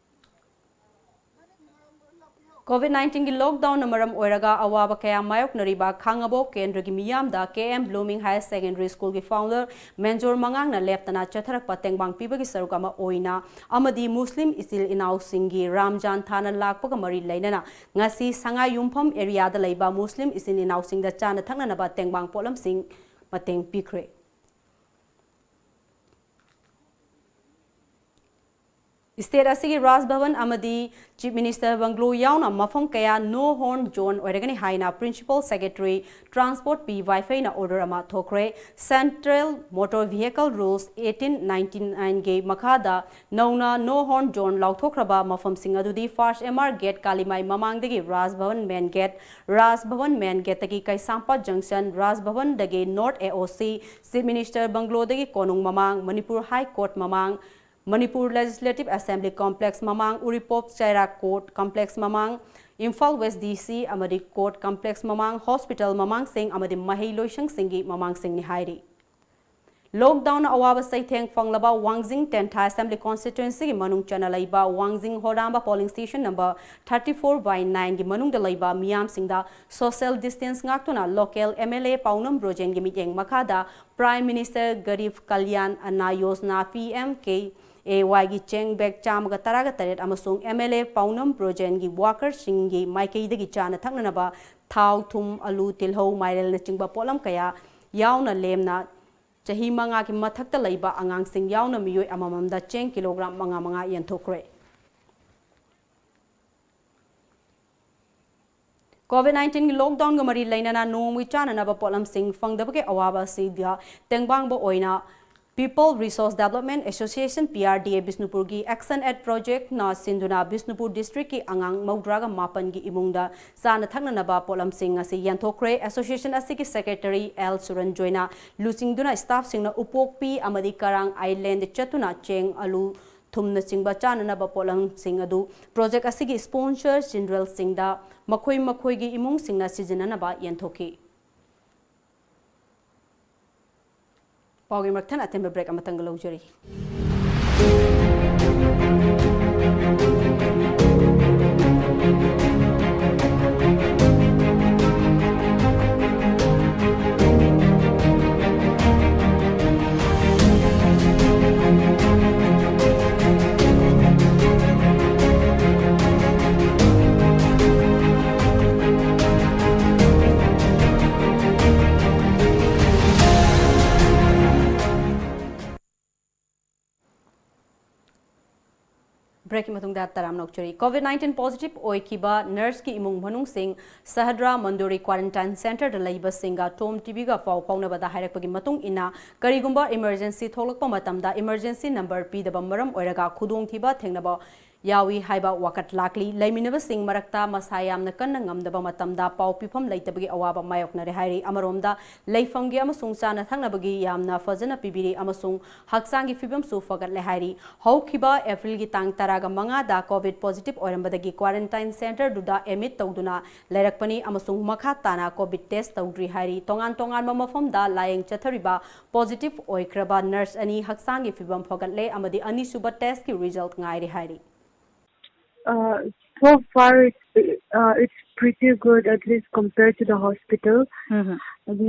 COVID nineteen ꯒꯤ lockdown ꯅ ꯃꯔꯝ ꯑꯣꯏꯔꯒ ꯑꯋꯥꯕ ꯀꯌꯥ ꯃꯥꯌꯣꯛꯅꯔꯤꯕ ꯈꯥꯡꯉꯕꯣꯛ ꯀꯦꯟꯗ꯭ꯔꯒꯤ ꯃꯤꯌꯥꯝꯗ K M Blooming Higher Secondary School ꯒꯤ founder ꯃꯦꯟꯖꯣꯔ ꯃꯉꯥꯡꯅ ꯂꯦꯞꯇꯅ ꯆꯠꯊꯔꯛꯄ ꯇꯦꯡꯕꯥꯡ ꯄꯤꯕꯒꯤ ꯁꯔꯨꯛ ꯑꯃ ꯑꯣꯏꯅ ꯑꯃꯗꯤ ꯃꯨꯁꯂꯤꯝ ꯏꯆꯤꯜ ꯏꯅꯥꯎꯁꯤꯡꯒꯤ ꯔꯥꯝꯖꯥꯟ ꯊꯥꯅ ꯂꯥꯛꯄꯒ ꯃꯔꯤ ꯂꯩꯅꯅ ꯉꯁꯤ ꯁꯉꯥꯏ ꯌꯨꯝꯐꯝ area ꯗ ꯂꯩꯕ ꯃꯨꯁꯂꯤꯝ ꯏꯆꯤꯜ ꯏꯅꯥꯎꯁꯤꯡꯗ ꯆꯥꯅ ꯊꯛꯅꯅꯕ ꯇꯦꯡꯕꯥꯡ ꯄꯣꯠꯂꯝꯁꯤꯡ ꯃꯇꯦꯡ ꯄꯤꯈ꯭ꯔꯦ꯫ State ꯑꯁꯤꯒꯤ ꯔꯥꯖ ꯚꯕꯟ ꯑꯃꯗꯤ Chief Minister Bungalow ꯌꯥꯎꯅ ꯃꯐꯝ ꯀꯌꯥ no horn zone ꯑꯣꯏꯔꯒꯅꯤ ꯍꯥꯏꯅ Principal Secretary Transport P Vaiphei ꯅ order ꯑꯃ ꯊꯣꯛꯈ꯭ꯔꯦ꯫ Central Motor Vehicle Rules eighteen ninety-nine ꯒꯤ ꯃꯈꯥꯗ ꯅꯧꯅ no horn zone ꯂꯥꯎꯊꯣꯛꯈ꯭ꯔꯕ ꯃꯐꯝꯁꯤꯡ ꯑꯗꯨꯗꯤ First M R Gate ꯀꯥꯂꯤꯃꯥꯏ ꯃꯃꯥꯡꯗꯒꯤ ꯔꯥꯖ ꯚꯕꯟ Main Gate, ꯔꯥꯖ ꯚꯕꯟ Main Gate ꯇꯒꯤ ꯀꯩꯁꯥꯝꯄꯥꯠ Junction, Raj ꯚꯕꯟꯗꯒꯤ North A O C, Chief Minister Bungalow ꯗꯒꯤ ꯀꯣꯅꯨꯡ ꯃꯃꯥꯡ, ꯃꯅꯤꯄꯨꯔ High Court ꯃꯃꯥꯡ, ꯃꯅꯤꯄꯨꯔ Legislative Assembly Complex ꯃꯃꯥꯡ, ꯎꯔꯤꯄꯣꯛ ꯆꯩꯔꯥꯛ Court Complex ꯃꯃꯥꯡ, ꯏꯝꯐꯥꯜ West D C ꯑꯃꯗꯤ Court Complex ꯃꯃꯥꯡ, hospital ꯃꯃꯥꯡꯁꯤꯡ ꯑꯃꯗꯤ ꯃꯍꯩ ꯂꯣꯏꯁꯪꯁꯤꯡꯒꯤ ꯃꯃꯥꯡꯁꯤꯡꯅꯤ ꯍꯥꯏꯔꯤ꯫ Lockdown ꯑꯋꯥꯕ ꯆꯩꯊꯦꯡ ꯐꯪꯂꯕ ꯋꯥꯡꯖꯤꯡ ꯇꯦꯟꯊꯥ Assembly Constituency ꯒꯤ ꯃꯅꯨꯡ ꯆꯟꯅ ꯂꯩꯕ ꯋꯥꯡꯖꯤꯡ ꯍꯣꯔꯥꯝꯕ polling station number thirty four by nine ꯒꯤ ꯃꯅꯨꯡꯗ ꯂꯩꯕ ꯃꯤꯌꯥꯝꯁꯤꯡꯗ social distance ꯉꯥꯛꯇꯨꯅ local M L A ꯄꯥꯎꯅꯝ ꯕ꯭ꯔꯣꯖꯦꯟꯒꯤ ꯃꯤꯠꯌꯦꯡ ꯃꯈꯥꯗ Prime Minister Garib Kalyan Anna Yojana, P M K A Y ꯒꯤ ꯆꯦꯡ bag ꯆꯥꯝꯃꯒ ꯇꯔꯥꯒ ꯇꯔꯦꯠ ꯑꯃꯁꯨꯡ M L A ꯄꯥꯎꯅꯝ ꯕ꯭ꯔꯣꯖꯦꯟꯒꯤ worker ꯁꯤꯡꯒꯤ ꯃꯥꯏꯀꯩꯗꯒꯤ ꯆꯥꯅ ꯊꯛꯅꯅꯕ ꯊꯥꯎ, ꯊꯨꯝ, ꯑꯂꯨ, ꯇꯤꯜꯍꯧ, ꯃꯥꯏꯔꯦꯜꯅꯆꯤꯡꯕ ꯄꯣꯠꯂꯝ ꯀꯌꯥ ꯌꯥꯎꯅ ꯂꯦꯝꯅ ꯆꯍꯤ ꯃꯉꯥꯒꯤ ꯃꯊꯛꯇ ꯂꯩꯕ ꯑꯉꯥꯡꯁꯤꯡ ꯌꯥꯎꯅ ꯃꯤꯑꯣꯏ ꯑꯃꯃꯝꯗ ꯆꯦꯡ kilogram ꯃꯉꯥ ꯃꯉꯥ ꯌꯦꯟꯊꯣꯛꯈ꯭ꯔꯦ꯫ COVID nineteen ꯒꯤ lockdown ꯒ ꯃꯔꯤ ꯂꯩꯅꯅ ꯅꯣꯡꯃꯒꯤ ꯆꯥꯅꯅꯕ ꯄꯣꯠꯂꯝꯁꯤꯡ ꯐꯪꯗꯕꯒꯤ ꯑꯋꯥꯕ ꯑꯁꯤꯗ ꯇꯦꯡꯕꯥꯡꯕ ꯑꯣꯏꯅ People Resource Development Association, P R D A, ꯕꯤꯁꯅꯨꯄꯨꯔꯒꯤ Action Aid Project ꯅ ꯁꯤꯟꯗꯨꯅ ꯕꯤꯁꯅꯨꯄꯨꯔ district ꯀꯤ ꯑꯉꯥꯡ ꯃꯧꯗ꯭ꯔꯥꯒ ꯃꯥꯄꯟꯒꯤ ꯏꯃꯨꯡꯗ ꯆꯥꯅ ꯊꯛꯅꯅꯕ ꯄꯣꯠꯂꯝꯁꯤꯡ ꯑꯁꯤ ꯌꯦꯟꯊꯣꯛꯈ꯭ꯔꯦ꯫ Association ꯑꯁꯤꯒꯤ secretary L ꯁꯨꯔꯟꯖꯣꯏꯅ ꯂꯨꯆꯤꯡꯗꯨꯅ staff ꯁꯤꯡꯅ ꯎꯄꯣꯛꯄꯤ ꯑꯃꯗꯤ ꯀꯔꯥꯡ Island ꯆꯠꯇꯨꯅ ꯆꯦꯡ, ꯑꯂꯨ, ꯊꯨꯝꯅꯆꯤꯡꯕ ꯆꯥꯅꯅꯕ ꯄꯣꯠꯂꯝꯁꯤꯡ ꯑꯗꯨ project ꯑꯁꯤꯒꯤ sponsor general ꯁꯤꯡꯗ ꯃꯈꯣꯏ ꯃꯈꯣꯏꯒꯤ ꯏꯃꯨꯡꯁꯤꯡꯅ ꯁꯤꯖꯤꯟꯅꯅꯕ ꯌꯦꯟꯊꯣꯛꯈꯤ꯫ ꯄꯥꯎꯒꯤ ꯃꯔꯛ ꯊꯠꯅ ꯑꯇꯦꯟꯕ break ꯑꯃꯇꯪꯒ ꯂꯧꯖꯔꯤ꯫ Break ꯀꯤ ꯃꯇꯨꯡꯗ ꯇꯔꯥꯝꯅ ꯑꯣꯛꯆꯔꯤ꯫ COVID nineteen positive ꯑꯣꯏꯈꯤꯕ nurse ꯀꯤ ꯏꯃꯨꯡ ꯃꯅꯨꯡꯁꯤꯡ ꯁꯍꯗ꯭ꯔꯥ ꯃꯟꯗꯨꯔꯤ quarantine center ꯗ ꯂꯩꯕꯁꯤꯡꯒ Tom T V ꯒ ꯄꯥꯎ ꯐꯥꯎꯅꯕꯗ ꯍꯥꯏꯔꯛꯄꯒꯤ ꯃꯇꯨꯡ ꯏꯟꯅ, ꯀꯔꯤꯒꯨꯝꯕ emergency ꯊꯣꯛꯂꯛꯄ ꯃꯇꯝꯗ emergency number ꯄꯤꯗꯕ ꯃꯔꯝ ꯑꯣꯏꯔꯒ ꯈꯨꯗꯣꯡꯊꯤꯕ ꯊꯦꯡꯅꯕ ꯌꯥꯎꯏ ꯍꯥꯏꯕ ꯋꯥꯀꯠ ꯂꯥꯛꯂꯤ꯫ ꯂꯩꯃꯤꯟꯅꯕꯁꯤꯡ ꯃꯔꯛꯇ ꯃꯁꯥ ꯌꯥꯝꯅ ꯀꯟꯅ ꯉꯝꯗꯕ ꯃꯇꯝꯗ ꯄꯥꯎ ꯄꯤꯐꯝ ꯂꯩꯇꯕꯒꯤ ꯑꯋꯥꯕ ꯃꯥꯌꯣꯛꯅꯔꯦ ꯍꯥꯏꯔꯤ꯫ ꯑꯃꯔꯣꯝꯗ ꯂꯩꯐꯝꯒꯤ ꯑꯃꯁꯨꯡ ꯆꯥꯅ ꯊꯛꯅꯕꯒꯤ ꯌꯥꯝꯅ ꯐꯖꯅ ꯄꯤꯕꯤꯔꯤ ꯑꯃꯁꯨꯡ ꯍꯛꯆꯥꯡꯒꯤ ꯐꯤꯕꯝꯁꯨ ꯐꯒꯠꯂꯦ ꯍꯥꯏꯔꯤ꯫ ꯍꯧꯈꯤꯕ ꯑꯦꯄ꯭ꯔꯤꯜꯒꯤ ꯇꯥꯡ ꯇꯔꯥꯒ ꯃꯉꯥꯗ ꯀꯣꯚꯤꯗ ꯄꯣꯖꯤꯇꯤꯚ ꯑꯣꯏꯔꯝꯕꯗꯒꯤ ꯀ꯭ꯋꯥꯔꯦꯟꯇꯥꯏꯟ ꯁꯦꯟꯇꯔꯗꯨꯗ ꯑꯦꯗꯃꯤꯠ ꯇꯧꯗꯨꯅ ꯂꯩꯔꯛꯄꯅꯤ ꯑꯃꯁꯨꯡ ꯃꯈꯥ ꯇꯥꯅ ꯀꯣꯚꯤꯗ ꯇꯦꯁ ꯇꯧꯗ꯭ꯔꯤ ꯍꯥꯏꯔꯤ꯫ ꯇꯣꯉꯥꯟ ꯇꯣꯉꯥꯟꯕ ꯃꯐꯝꯗ ꯂꯥꯌꯦꯡ ꯆꯠꯊꯔꯤꯕ ꯄꯣꯖꯤꯇꯤꯚ ꯑꯣꯏꯈ꯭ꯔꯕ ꯅꯔꯁ ꯑꯅꯤ ꯍꯛꯆꯥꯡꯒꯤ ꯐꯤꯕꯝ ꯐꯒꯠꯂꯦ ꯑꯃꯗꯤ ꯑꯅꯤꯁꯨꯕ ꯇꯦꯁꯀꯤ ꯔꯤꯖꯜꯠ ꯉꯥꯏꯔꯤ ꯍꯥꯏꯔꯤ꯫ Uh, so far, it's uh, it's pretty good, at least compared to the hospital. Mhm.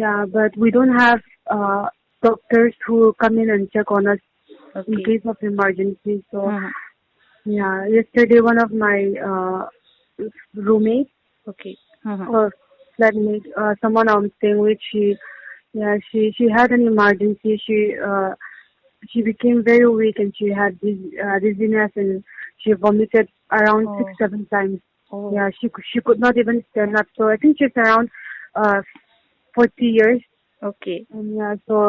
Yeah, but we don't have uh, doctors who come in and check on us in Okay. case of emergency. So, Mhm. yeah, yesterday one of my uh, roommate Okay. Mhm. or flatmate, uh, someone I'm staying with, she, yeah, she she had an emergency. She uh, she became very weak and she had diz- uh, dizziness and she vomited around Oh. six seven times. Oh. Yeah, she cou- she could not even stand up. So I think she's around uh, forty years. Okay. And yeah, so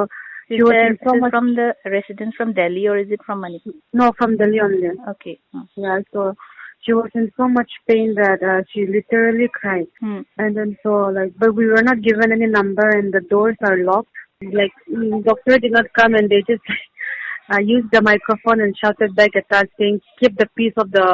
she Is, was there, in so is it much from the residence from Delhi or is it from Manipur? No, from Delhi only. Okay. Hmm. Yeah, so she was in so much pain that uh, she literally cried. Hmm. And then so like, but we were not given any number, and the doors are locked. Like mm, doctor did not come, and they just uh, used the microphone and shouted back at us, saying, "Keep the peace of the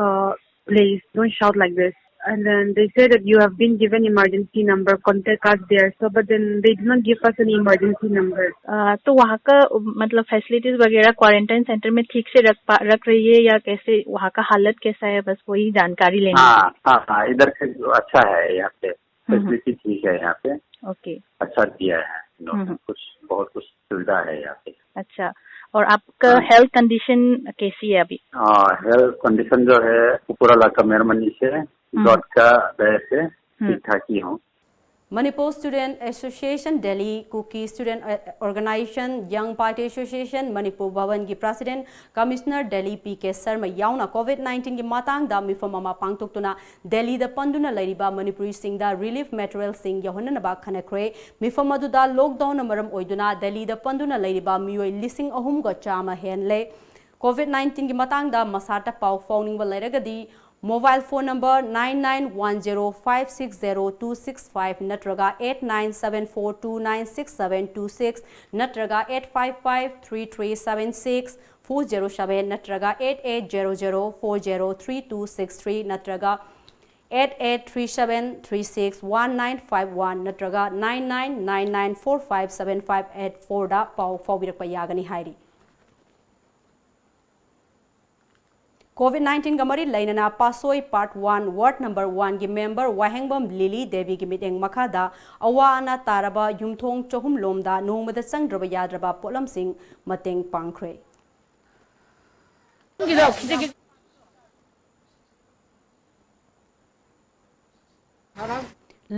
uh, place. Don't shout like this." And then they said that you have been given emergency number. Contact us there. So, but then they did not give us any emergency number. अ, तो वहाँ का मतलब facilities वगैरह quarantine centre में ठीक से रख पा, रख रही है या कैसे, वहाँ का हालत कैसा है, बस वही जानकारी लेनी हाँ हाँ हाँ इधर से अच्छा है यहाँ पे। हम्म। फैसिलिटी ठीक है यहाँ पे। ओके। अच्छा दिया है इन लोगों ने। हम्म। कुछ बहुत कुछ सुविधा है यहाँ पे। अच्छा, और आपका हाँ। हेल्थ कंडीशन कैसी है अभी? हाँ, हेल्थ कंडीशन जो है, कुकुराला का मेरमनी से, हम्म। डॉट का दया से हम्म। ठीक ठाक ही हूँ। Manipur Student Association Delhi, Kuki Student Organization, Young Party Association, Manipur Bhavan ꯒꯤ President, Commissioner Delhi P K Sharma ꯌꯥꯎꯅ COVID nineteen ꯒꯤ ꯃꯇꯥꯡꯗ ꯃꯤꯐꯝ ꯑꯃ ꯄꯥꯡꯊꯣꯛꯇꯨꯅ ꯗꯦꯜꯂꯤꯗ ꯄꯟꯗꯨꯅ ꯂꯩꯔꯤꯕ ꯃꯅꯤꯄꯨꯔꯤꯁꯤꯡꯗ ꯔꯤꯂꯤꯐ ꯃꯦꯇꯔꯤꯌꯦꯜꯁꯤꯡ ꯌꯧꯍꯟꯅꯅꯕ ꯈꯟꯅꯈ꯭ꯔꯦ꯫ ꯃꯤꯐꯝ ꯑꯗꯨꯗ ꯂꯣꯛꯗꯥꯎꯟꯅ ꯃꯔꯝ ꯑꯣꯏꯗꯨꯅ ꯗꯦꯜꯂꯤꯗ ꯄꯟꯗꯨꯅ ꯂꯩꯔꯤꯕ ꯃꯤꯑꯣꯏ ꯂꯤꯁꯤꯡ ꯑꯍꯨꯝꯒ ꯆꯥꯝꯃ ꯍꯦꯜꯂꯦ꯫ COVID nineteen ꯒꯤ ꯃꯇꯥꯡꯗ ꯃꯁꯥꯇ ꯄꯥꯎ ꯐꯥꯎꯅꯤꯡꯕ ꯂꯩꯔꯒꯗꯤ, mobile phone number nine nine one zero five six zero two six five ꯅꯠꯇ꯭ꯔꯒ eight nine seven four two nine six seven two six ꯅꯠꯇ꯭ꯔꯒ eight five five three three seven six four zero seven ꯅꯠꯇ꯭ꯔꯒ eight eight zero zero four zero three two six three ꯅꯠꯇ꯭ꯔꯒ eight eight three seven three six one nine five one ꯅꯠꯇ꯭ꯔꯒ nine nine nine nine four five seven five eight four ꯗ ꯄꯥꯎ ꯐꯥꯎꯕꯤꯔꯛꯄ ꯌꯥꯒꯅꯤ ꯍꯥꯏꯔꯤ꯫ COVID nineteen ꯒ ꯃꯔꯤ ꯂꯩꯅꯅ ꯄꯥꯁꯣꯏ Part One, Ward Number One ꯒꯤ member ꯋꯥꯍꯦꯡꯕꯝ ꯂꯤꯂꯤ ꯗꯦꯕꯤꯒꯤ ꯃꯤꯠꯌꯦꯡ ꯃꯈꯥꯗ ꯑꯋꯥ ꯑꯅꯥ ꯇꯥꯔꯕ ꯌꯨꯝꯊꯣꯡ ꯆꯍꯨꯝ ꯂꯣꯝꯗ ꯅꯣꯡꯃꯗ ꯆꯪꯗ꯭ꯔꯕ ꯌꯥꯗ꯭ꯔꯕ ꯄꯣꯠꯂꯝꯁꯤꯡ ꯃꯇꯦꯡ ꯄꯥꯡꯈ꯭ꯔꯦ꯫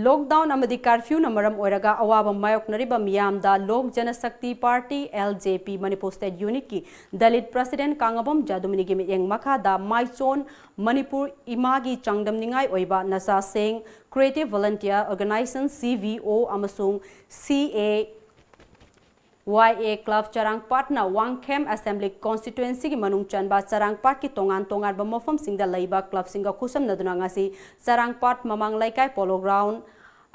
Lockdown ꯑꯃꯗꯤ curfew ꯅ ꯃꯔꯝ ꯑꯣꯏꯔꯒ ꯑꯋꯥꯕ ꯃꯥꯌꯣꯛꯅꯔꯤꯕ ꯃꯤꯌꯥꯝꯗ Lok Janshakti party, L J P, Manipur State Unit ꯀꯤ Dalit President ꯀꯥꯡꯉꯕꯝ ꯖꯥꯗꯨꯃꯅꯤꯒꯤ ꯃꯤꯠꯌꯦꯡ ꯃꯈꯥꯗ ꯃꯥꯏꯆꯣꯟ ꯃꯅꯤꯄꯨꯔ ꯏꯃꯥꯒꯤ ꯆꯥꯡꯗꯝꯅꯤꯡꯉꯥꯏ ꯑꯣꯏꯕ ꯅꯆꯥꯁꯤꯡ, Creative Volunteer Organization, C V O, ꯑꯃꯁꯨꯡ C A Y A Club ꯆꯔꯥꯡꯄꯥꯠꯅ Wangkhem Assembly Constituency ꯒꯤ ꯃꯅꯨꯡ ꯆꯟꯕ ꯆꯔꯥꯡꯄꯥꯠꯀꯤ ꯇꯣꯉꯥꯟ ꯇꯣꯉꯥꯟꯕ ꯃꯐꯝꯁꯤꯡꯗ ꯂꯩꯕ club ꯁꯤꯡꯒ ꯈꯨꯠꯁꯝꯅꯗꯨꯅ ꯉꯁꯤ ꯆꯔꯥꯡꯄꯥꯠ ꯃꯃꯥꯡ ꯂꯩꯀꯥꯏ Polo Ground,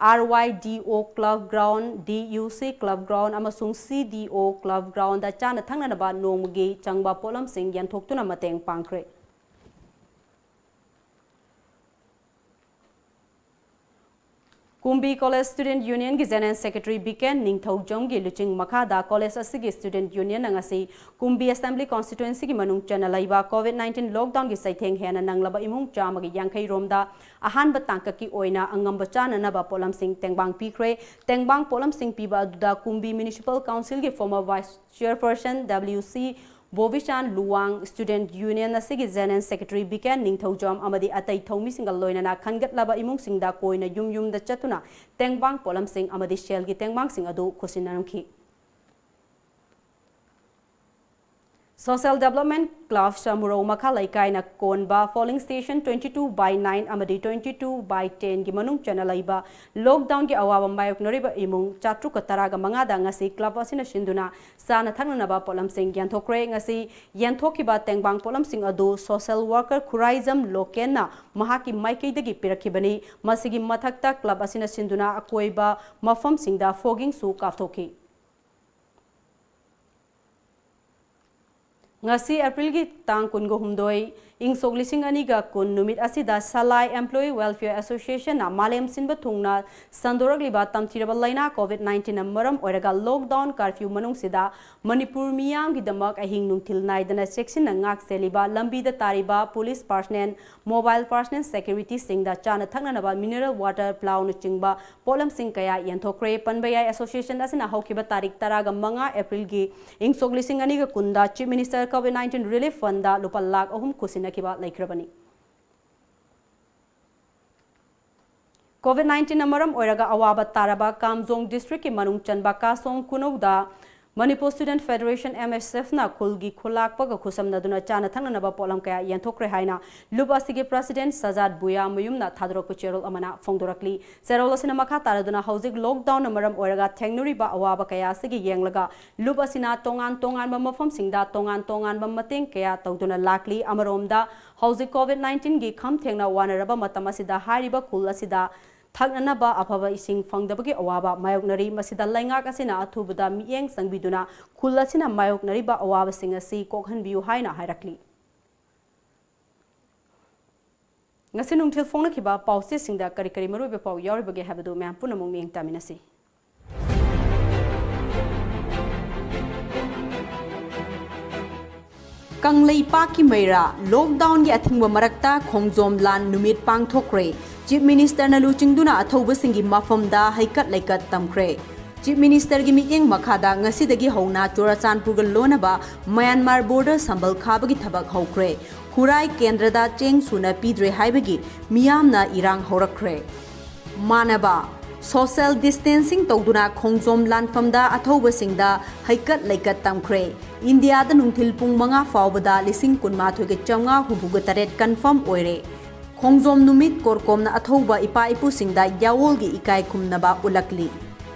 R Y D O Club Ground, D U C Club Ground ꯑꯃꯁꯨꯡ C D O Club Ground ꯗ ꯆꯥꯅ ꯊꯛꯅꯅꯕ ꯅꯣꯡꯃꯒꯤ ꯆꯪꯕ ꯄꯣꯠꯂꯝꯁꯤꯡ ꯌꯦꯟꯊꯣꯛꯇꯨꯅ ꯃꯇꯦꯡ ꯄꯥꯡꯈ꯭ꯔꯦ꯫ ꯀꯨꯝꯕꯤ College Student Union ꯒꯤ General Secretary ꯕꯤꯀꯦꯟ ꯅꯤꯡꯊꯧꯖꯝꯒꯤ ꯂꯨꯆꯤꯡ ꯃꯈꯥꯗ college ꯑꯁꯤꯒꯤ Student Union ꯅ ꯉꯁꯤ ꯀꯨꯝꯕꯤ Assembly Constituency ꯒꯤ ꯃꯅꯨꯡ ꯆꯟꯅ ꯂꯩꯕ COVID nineteen lockdown ꯒꯤ ꯆꯩꯊꯦꯡ ꯍꯦꯟꯅ ꯅꯪꯂꯕ ꯏꯃꯨꯡ ꯆꯥꯝꯃꯒꯤ ꯌꯥꯡꯈꯩ ꯔꯣꯝꯗ ꯑꯍꯥꯟꯕ ꯇꯥꯡꯀꯛꯀꯤ ꯑꯣꯏꯅ ꯑꯉꯝꯕ ꯆꯥꯅꯅꯕ ꯄꯣꯠꯂꯝꯁꯤꯡ ꯇꯦꯡꯕꯥꯡ ꯄꯤꯈ꯭ꯔꯦ꯫ ꯇꯦꯡꯕꯥꯡ ꯄꯣꯠꯂꯝꯁꯤꯡ ꯄꯤꯕ ꯑꯗꯨꯗ ꯀꯨꯝꯕꯤ Municipal Council ꯒꯤ former Vice Chairperson W C ꯕꯣꯕꯤꯆꯥꯟ Luwang, Student Union ꯑꯁꯤꯒꯤ General Secretary ꯕꯤꯀꯦꯟ ꯅꯤꯡꯊꯧꯖꯝ ꯑꯃꯗꯤ ꯑꯇꯩ ꯊꯧꯃꯤꯁꯤꯡꯒ ꯂꯣꯏꯅꯅ ꯈꯟꯒꯠꯂꯕ ꯏꯃꯨꯡꯁꯤꯡꯗ ꯀꯣꯏꯅ ꯌꯨꯝ ꯌꯨꯝꯗ ꯆꯠꯇꯨꯅ ꯇꯦꯡꯕꯥꯡ ꯄꯣꯠꯂꯝꯁꯤꯡ ꯑꯃꯗꯤ ꯁꯦꯜꯒꯤ ꯇꯦꯡꯕꯥꯡꯁꯤꯡ ꯑꯗꯨ ꯈꯨꯠꯁꯤꯟꯅꯔꯝꯈꯤ꯫ Social Development Club ꯁꯃꯨꯔꯧ ꯃꯈꯥ ꯂꯩꯀꯥꯏꯅ ꯀꯣꯟꯕ polling station twenty two by nine ꯑꯃꯗꯤ twenty two by ten ꯒꯤ ꯃꯅꯨꯡ ꯆꯟꯅ ꯂꯩꯕ lockdown ꯒꯤ ꯑꯋꯥꯕ ꯃꯥꯌꯣꯛꯅꯔꯤꯕ ꯏꯃꯨꯡ ꯆꯥꯇ꯭ꯔꯨꯛꯀ ꯇꯔꯥꯒ ꯃꯉꯥꯗ ꯉꯁꯤ club ꯑꯁꯤꯅ ꯁꯤꯟꯗꯨꯅ ꯆꯥꯅ ꯊꯛꯅꯅꯕ ꯄꯣꯠꯂꯝꯁꯤꯡ ꯌꯦꯟꯊꯣꯛꯈ꯭ꯔꯦ꯫ ꯉꯁꯤ ꯌꯦꯟꯊꯣꯛꯈꯤꯕ ꯇꯦꯡꯕꯥꯡ ꯄꯣꯠꯂꯝꯁꯤꯡ ꯑꯗꯨ social worker ꯈꯨꯔꯥꯏꯖꯝ ꯂꯣꯀꯦꯟꯅ ꯃꯍꯥꯛꯀꯤ ꯃꯥꯏꯀꯩꯗꯒꯤ ꯄꯤꯔꯛꯈꯤꯕꯅꯤ꯫ ꯃꯁꯤꯒꯤ ꯃꯊꯛꯇ club ꯑꯁꯤꯅ ꯁꯤꯟꯗꯨꯅ ꯑꯀꯣꯏꯕ ꯃꯐꯝꯁꯤꯡꯗ fogging ꯁꯨ ꯀꯥꯞꯊꯣꯛꯈꯤ꯫ ꯉꯁꯤ April ꯒꯤ ꯇꯥꯡ ꯀꯨꯟꯒ ꯍꯨꯝꯗꯣꯏ, ꯏꯪ ꯁꯣꯛ ꯂꯤꯁꯤꯡ ꯑꯅꯤꯒ ꯀꯨꯟ ꯅꯨꯃꯤꯠ ꯑꯁꯤꯗ ꯁꯂꯥꯏ Employee Welfare Association ꯅ ꯃꯥꯂꯦꯝ ꯁꯤꯟꯕ ꯊꯨꯡꯅ ꯁꯟꯗꯣꯔꯛꯂꯤꯕ ꯇꯝꯊꯤꯔꯕ ꯂꯥꯏꯅꯥ COVID nineteen ꯅ ꯃꯔꯝ ꯑꯣꯏꯔꯒ lockdown curfew ꯃꯅꯨꯡꯁꯤꯗ ꯃꯅꯤꯄꯨꯔ ꯃꯤꯌꯥꯝꯒꯤꯗꯃꯛ ꯑꯍꯤꯡ ꯅꯨꯡꯊꯤꯜ ꯅꯥꯏꯗꯅ ꯆꯦꯛꯁꯤꯟꯅ ꯉꯥꯛ ꯁꯦꯜꯂꯤꯕ ꯂꯝꯕꯤꯗ ꯇꯥꯔꯤꯕ police personnel, mobile personnel, security ꯁꯤꯡꯗ ꯆꯥꯅ ꯊꯛꯅꯅꯕ mineral water, ꯄ꯭ꯂꯥꯎꯅꯆꯤꯡꯕ ꯄꯣꯠꯂꯝꯁꯤꯡ ꯀꯌꯥ ꯌꯦꯟꯊꯣꯛꯈ꯭ꯔꯦ꯫ ꯄꯟꯕ ꯌꯥꯏ, association ꯑꯁꯤꯅ ꯍꯧꯈꯤꯕ ꯇꯥꯔꯤꯛ ꯇꯔꯥꯒ ꯃꯉꯥ April ꯒꯤ ꯏꯪ ꯁꯣꯛ ꯂꯤꯁꯤꯡ ꯑꯅꯤꯒ ꯀꯨꯟꯗ Chief Minister COVID nineteen Relief Fund ꯗ ꯂꯨꯄꯥ ꯂꯥꯈ ꯑꯍꯨꯝ ꯈꯨꯠꯁꯤꯟꯅꯈꯤꯕ ꯂꯩꯈ꯭ꯔꯕꯅꯤ꯫ COVID nineteen ꯅ ꯃꯔꯝ ꯑꯣꯏꯔꯒ ꯑꯋꯥꯕ ꯇꯥꯔꯕ ꯀꯥꯝꯖꯣꯡ district ꯀꯤ ꯃꯅꯨꯡ ꯆꯟꯕ ꯀꯥꯁꯣꯡ ꯈꯨꯅꯧꯗ Manipur Student Federation, M S F ꯅ ꯈꯨꯜꯒꯤ ꯈꯨꯂꯥꯛꯄꯒ ꯈꯨꯠꯁꯝꯅꯗꯨꯅ ꯆꯥꯅ ꯊꯛꯅꯅꯕ ꯄꯣꯠꯂꯝ ꯀꯌꯥ ꯌꯦꯟꯊꯣꯛꯈ꯭ꯔꯦ ꯍꯥꯏꯅ ꯂꯨꯞ ꯑꯁꯤꯒꯤ president ꯁꯖꯥꯗ ꯕꯨꯌꯥꯃꯌꯨꯝꯅ ꯊꯥꯗꯣꯔꯛꯄ ꯆꯦꯔꯣꯜ ꯑꯃꯅ ꯐꯣꯡꯗꯣꯔꯛꯂꯤ꯫ ꯆꯦꯔꯣꯜ ꯑꯁꯤꯅ ꯃꯈꯥ ꯇꯥꯔꯗꯨꯅ ꯍꯧꯖꯤꯛ lockdown ꯅ ꯃꯔꯝ ꯑꯣꯏꯔꯒ ꯊꯦꯡꯅꯔꯤꯕ ꯑꯋꯥꯕ ꯀꯌꯥ ꯑꯁꯤꯒꯤ ꯌꯦꯡꯂꯒ ꯂꯨꯞ ꯑꯁꯤꯅ ꯇꯣꯉꯥꯟ ꯇꯣꯉꯥꯟꯕ ꯃꯐꯝꯁꯤꯡꯗ ꯇꯣꯉꯥꯟ ꯇꯣꯉꯥꯟꯕ ꯃꯇꯦꯡ ꯀꯌꯥ ꯇꯧꯗꯨꯅ ꯂꯥꯛꯂꯤ꯫ ꯑꯃꯔꯣꯝꯗ ꯍꯧꯖꯤꯛ COVID nineteen ꯒꯤ ꯈꯝ ꯊꯦꯡꯅ ꯋꯥꯅꯔꯕ ꯃꯇꯝ ꯑꯁꯤꯗ ꯍꯥꯏꯔꯤꯕ ꯈꯨꯜ ꯑꯁꯤꯗ ꯊꯛꯅꯅꯕ ꯑꯐꯕ ꯏꯁꯤꯡ ꯐꯪꯗꯕꯒꯤ ꯑꯋꯥꯕ ꯃꯥꯌꯣꯛꯅꯔꯤ꯫ ꯃꯁꯤꯗ ꯂꯩꯉꯥꯛ ꯑꯁꯤꯅ ꯑꯊꯨꯕꯗ ꯃꯤꯠꯌꯦꯡ ꯆꯪꯕꯤꯗꯨꯅ ꯈꯨꯜ ꯑꯁꯤꯅ ꯃꯥꯌꯣꯛꯅꯔꯤꯕ ꯑꯋꯥꯕꯁꯤꯡ ꯑꯁꯤ ꯀꯣꯛꯍꯟꯕꯤꯌꯨ ꯍꯥꯏꯅ ꯍꯥꯏꯔꯛꯂꯤ꯫ ꯉꯁꯤ ꯅꯨꯡꯊꯤꯜ ꯐꯣꯡꯅꯈꯤꯕ ꯄꯥꯎꯆꯦꯁꯤꯡꯗ ꯀꯔꯤ ꯀꯔꯤ ꯃꯔꯨꯑꯣꯏꯕ ꯄꯥꯎ ꯌꯥꯎꯔꯤꯕꯒꯦ ꯍꯥꯏꯕꯗꯨ ꯃꯌꯥꯝ ꯄꯨꯝꯅꯃꯛ ꯃꯤꯠꯌꯦꯡ ꯇꯥꯃꯤꯟꯅꯁꯤ꯫ ꯀꯪꯂꯩꯄꯥꯛꯀꯤ ꯃꯩꯔꯥ꯫ Lockdown ꯒꯤ ꯑꯊꯤꯡꯕ ꯃꯔꯛꯇ ꯈꯣꯡꯖꯣꯝ ꯂꯥꯟ ꯅꯨꯃꯤꯠ ꯄꯥꯡꯊꯣꯛꯈ꯭ꯔꯦ꯫ Chief Minister ꯅ ꯂꯨꯆꯤꯡꯗꯨꯅ ꯑꯊꯧꯕꯁꯤꯡꯒꯤ ꯃꯐꯝꯗ ꯍꯩꯀꯠ ꯂꯩꯀꯠ ꯇꯝꯈ꯭ꯔꯦ꯫ Chief Minister ꯒꯤ ꯃꯤꯠꯌꯦꯡ ꯃꯈꯥꯗ ꯉꯁꯤꯗꯒꯤ ꯍꯧꯅ ꯆꯨꯔꯆꯥꯟꯄꯨꯔꯒ ꯂꯣꯟꯅꯕ ꯃ꯭ꯌꯥꯟꯃꯥꯔ border ꯁꯝꯕꯜ ꯈꯥꯕꯒꯤ ꯊꯕꯛ ꯍꯧꯈ꯭ꯔꯦ꯫ ꯈꯨꯔꯥꯏ ꯀꯦꯟꯗ꯭ꯔꯗ ꯆꯦꯡ ꯁꯨꯅ ꯄꯤꯗ꯭ꯔꯦ ꯍꯥꯏꯕꯒꯤ ꯃꯤꯌꯥꯝꯅ ꯏꯔꯥꯡ ꯍꯧꯔꯛꯈ꯭ꯔꯦ꯫ ꯃꯥꯟꯅꯕ꯫ Social distancing ꯇꯧꯗꯨꯅ ꯈꯣꯡꯖꯣꯝ ꯂꯥꯟꯐꯝꯗ ꯑꯊꯧꯕꯁꯤꯡꯗ ꯍꯩꯀꯠ ꯂꯩꯀꯠ ꯇꯝꯈ꯭ꯔꯦ꯫ ꯏꯟꯗꯤꯌꯥꯗ ꯅꯨꯡꯊꯤꯜ ꯄꯨꯡ ꯃꯉꯥ ꯐꯥꯎꯕꯗ ꯂꯤꯁꯤꯡ ꯀꯨꯟꯃꯥꯊꯣꯏꯒ ꯆꯥꯝꯃꯉꯥ ꯍꯨꯝꯐꯨꯒ ꯇꯔꯦꯠ confirm ꯑꯣꯏꯔꯦ꯫ ꯈꯣꯡꯖꯣꯝ ꯅꯨꯃꯤꯠ ꯀꯣꯔꯀꯣꯝꯅ ꯑꯊꯧꯕ ꯏꯄꯥ ꯏꯄꯨꯁꯤꯡꯗ ꯌꯥꯑꯣꯜꯒꯤ ꯏꯀꯥꯏ ꯈꯨꯝꯅꯕ ꯎꯠꯂꯛꯂꯤ꯫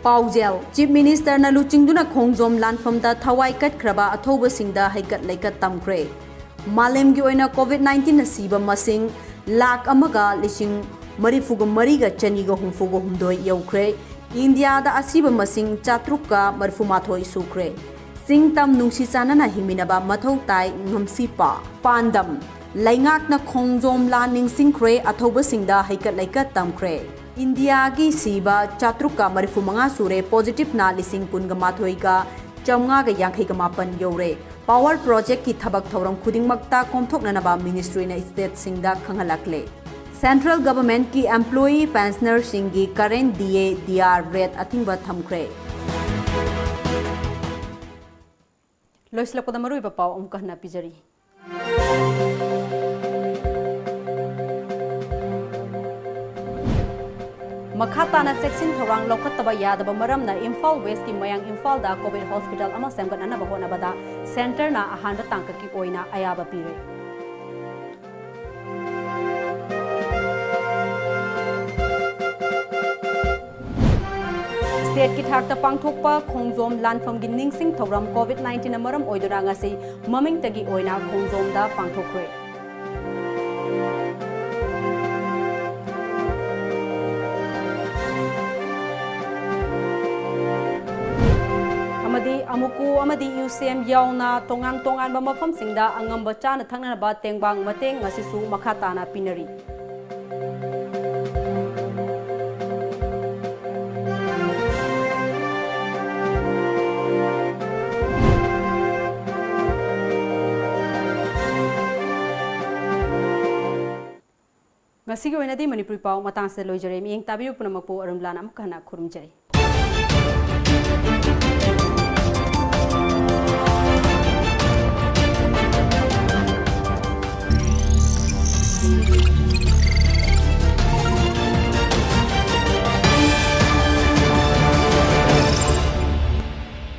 ꯄꯥꯎꯖꯦꯜ: Chief Minister ꯅ ꯂꯨꯆꯤꯡꯗꯨꯅ ꯈꯣꯡꯖꯣꯝ ꯂꯥꯟꯐꯝꯗ ꯊꯋꯥꯏ ꯀꯠꯈ꯭ꯔꯕ ꯑꯊꯧꯕꯁꯤꯡꯗ ꯍꯩꯀꯠ ꯂꯩꯀꯠ ꯇꯝꯈ꯭ꯔꯦ꯫ ꯃꯥꯂꯦꯝꯒꯤ ꯑꯣꯏꯅ COVID nineteen ꯅ ꯁꯤꯕ ꯃꯁꯤꯡ ꯂꯥꯈ ꯑꯃꯒ ꯂꯤꯁꯤꯡ ꯃꯔꯤꯐꯨꯒ ꯃꯔꯤꯒ ꯆꯅꯤꯒ ꯍꯨꯝꯐꯨꯒ ꯍꯨꯝꯗꯣꯏ ꯌꯧꯈ꯭ꯔꯦ꯫ ꯏꯟꯗꯤꯌꯥꯗ ꯑꯁꯤꯕ ꯃꯁꯤꯡ ꯆꯥꯇ꯭ꯔꯨꯛꯀ ꯃꯔꯤꯐꯨꯃꯥꯊꯣꯏ ꯁꯨꯈ꯭ꯔꯦ꯫ ꯆꯤꯡ ꯇꯝ ꯅꯨꯡꯁꯤ ꯆꯥꯟꯅꯅ ꯍꯤꯡꯃꯤꯟꯅꯕ ꯃꯊꯧ ꯇꯥꯏ, ꯉꯝꯁꯤ ꯄꯥ꯫ ꯄꯥꯟꯗꯝ: ꯂꯩꯉꯥꯛꯅ ꯈꯣꯡꯖꯣꯝ ꯂꯥꯟ ꯅꯤꯡꯁꯤꯡꯈ꯭ꯔꯦ, ꯑꯊꯧꯕꯁꯤꯡꯗ ꯍꯩꯀꯠ ꯂꯩꯀꯠ ꯇꯝꯈ꯭ꯔꯦ꯫ ꯏꯟꯗꯤꯌꯥꯒꯤ ꯁꯤꯕ ꯆꯥꯇ꯭ꯔꯨꯛꯀ ꯃꯔꯤꯐꯨꯃꯉꯥ ꯁꯨꯔꯦ, positive ꯅ ꯂꯤꯁꯤꯡ ꯀꯨꯟꯒ ꯃꯥꯊꯣꯏꯒ ꯆꯥꯝꯃꯉꯥꯒ ꯌꯥꯡꯈꯩꯒ ꯃꯥꯄꯟ ꯌꯧꯔꯦ꯫ Power project ꯀꯤ ꯊꯕꯛ ꯊꯧꯔꯝ ꯈꯨꯗꯤꯡꯃꯛꯇ ꯀꯣꯝꯊꯣꯛꯅꯅꯕ ministry ꯅ state ꯁꯤꯡꯗ ꯈꯪꯍꯜꯂꯛꯂꯦ꯫ Central Government ꯀꯤ employee pensioner ꯁꯤꯡꯒꯤ current D A, D R rate ꯑꯊꯤꯡꯕ ꯊꯝꯈ꯭ꯔꯦ꯫ ꯂꯣꯏꯁꯤꯜꯂꯛꯄꯗ ꯃꯔꯨꯑꯣꯏꯕ ꯄꯥꯎ ꯑꯃꯨꯛꯀ ꯍꯟꯅ ꯄꯤꯖꯔꯤ꯫ ꯃꯈꯥ ꯇꯥꯅ ꯆꯦꯛꯁꯤꯟ ꯊꯧꯔꯥꯡ ꯂꯧꯈꯠꯇꯕ ꯌꯥꯗꯕ ꯃꯔꯝꯅ ꯏꯝꯐꯥꯜ West ꯀꯤ ꯃꯌꯥꯡ ꯏꯝꯐꯥꯜꯗ COVID hospital ꯑꯃ ꯁꯦꯝꯒꯠꯅꯅꯕ ꯍꯣꯠꯅꯕꯗ centre ꯅ ꯑꯍꯥꯟꯕ ꯇꯥꯡꯀꯛꯀꯤ ꯑꯣꯏꯅ ꯑꯌꯥꯕ ꯄꯤꯔꯦ꯫ State ꯀꯤ ꯊꯥꯛꯇ ꯄꯥꯡꯊꯣꯛꯄ ꯈꯣꯡꯖꯣꯝ ꯂꯥꯟꯐꯝꯒꯤ ꯅꯤꯡꯁꯤꯡ ꯊꯧꯔꯝ COVID nineteen ꯅ ꯃꯔꯝ ꯑꯣꯏꯗꯨꯅ ꯉꯁꯤ ꯃꯃꯤꯡꯇꯒꯤ ꯑꯣꯏꯅ ꯈꯣꯡꯖꯣꯝꯗ ꯄꯥꯡꯊꯣꯛꯈ꯭ꯔꯦ꯫ ꯑꯃꯗꯤ ꯑꯃꯨꯀꯨ ꯑꯃꯗꯤ ꯌꯨꯁꯦꯝ ꯌꯥꯎꯅ ꯇꯣꯉꯥꯟ ꯇꯣꯉꯥꯟꯕ ꯃꯐꯝꯁꯤꯡꯗ ꯑꯉꯝꯕ ꯆꯥꯅ ꯊꯛꯅꯅꯕ ꯇꯦꯡꯕꯥꯡ ꯃꯇꯦꯡ ꯉꯁꯤꯁꯨ ꯃꯈꯥ ꯇꯥꯅ ꯄꯤꯅꯔꯤ꯫ ꯉꯁꯤꯒꯤ ꯑꯣꯏꯅꯗꯤ ꯃꯅꯤꯄꯨꯔꯤ ꯄꯥꯎ ꯃꯇꯥꯡꯁꯤꯗ ꯂꯣꯏꯖꯔꯦ꯫ ꯃꯤꯠꯌꯦꯡ ꯇꯥꯕꯤꯕ ꯄꯨꯝꯅꯃꯛꯄꯨ ꯑꯔꯨꯟ ꯂꯥꯟ ꯑꯃꯨꯛꯀ ꯍꯟꯅ ꯈꯨꯔꯨꯝꯖꯔꯤ꯫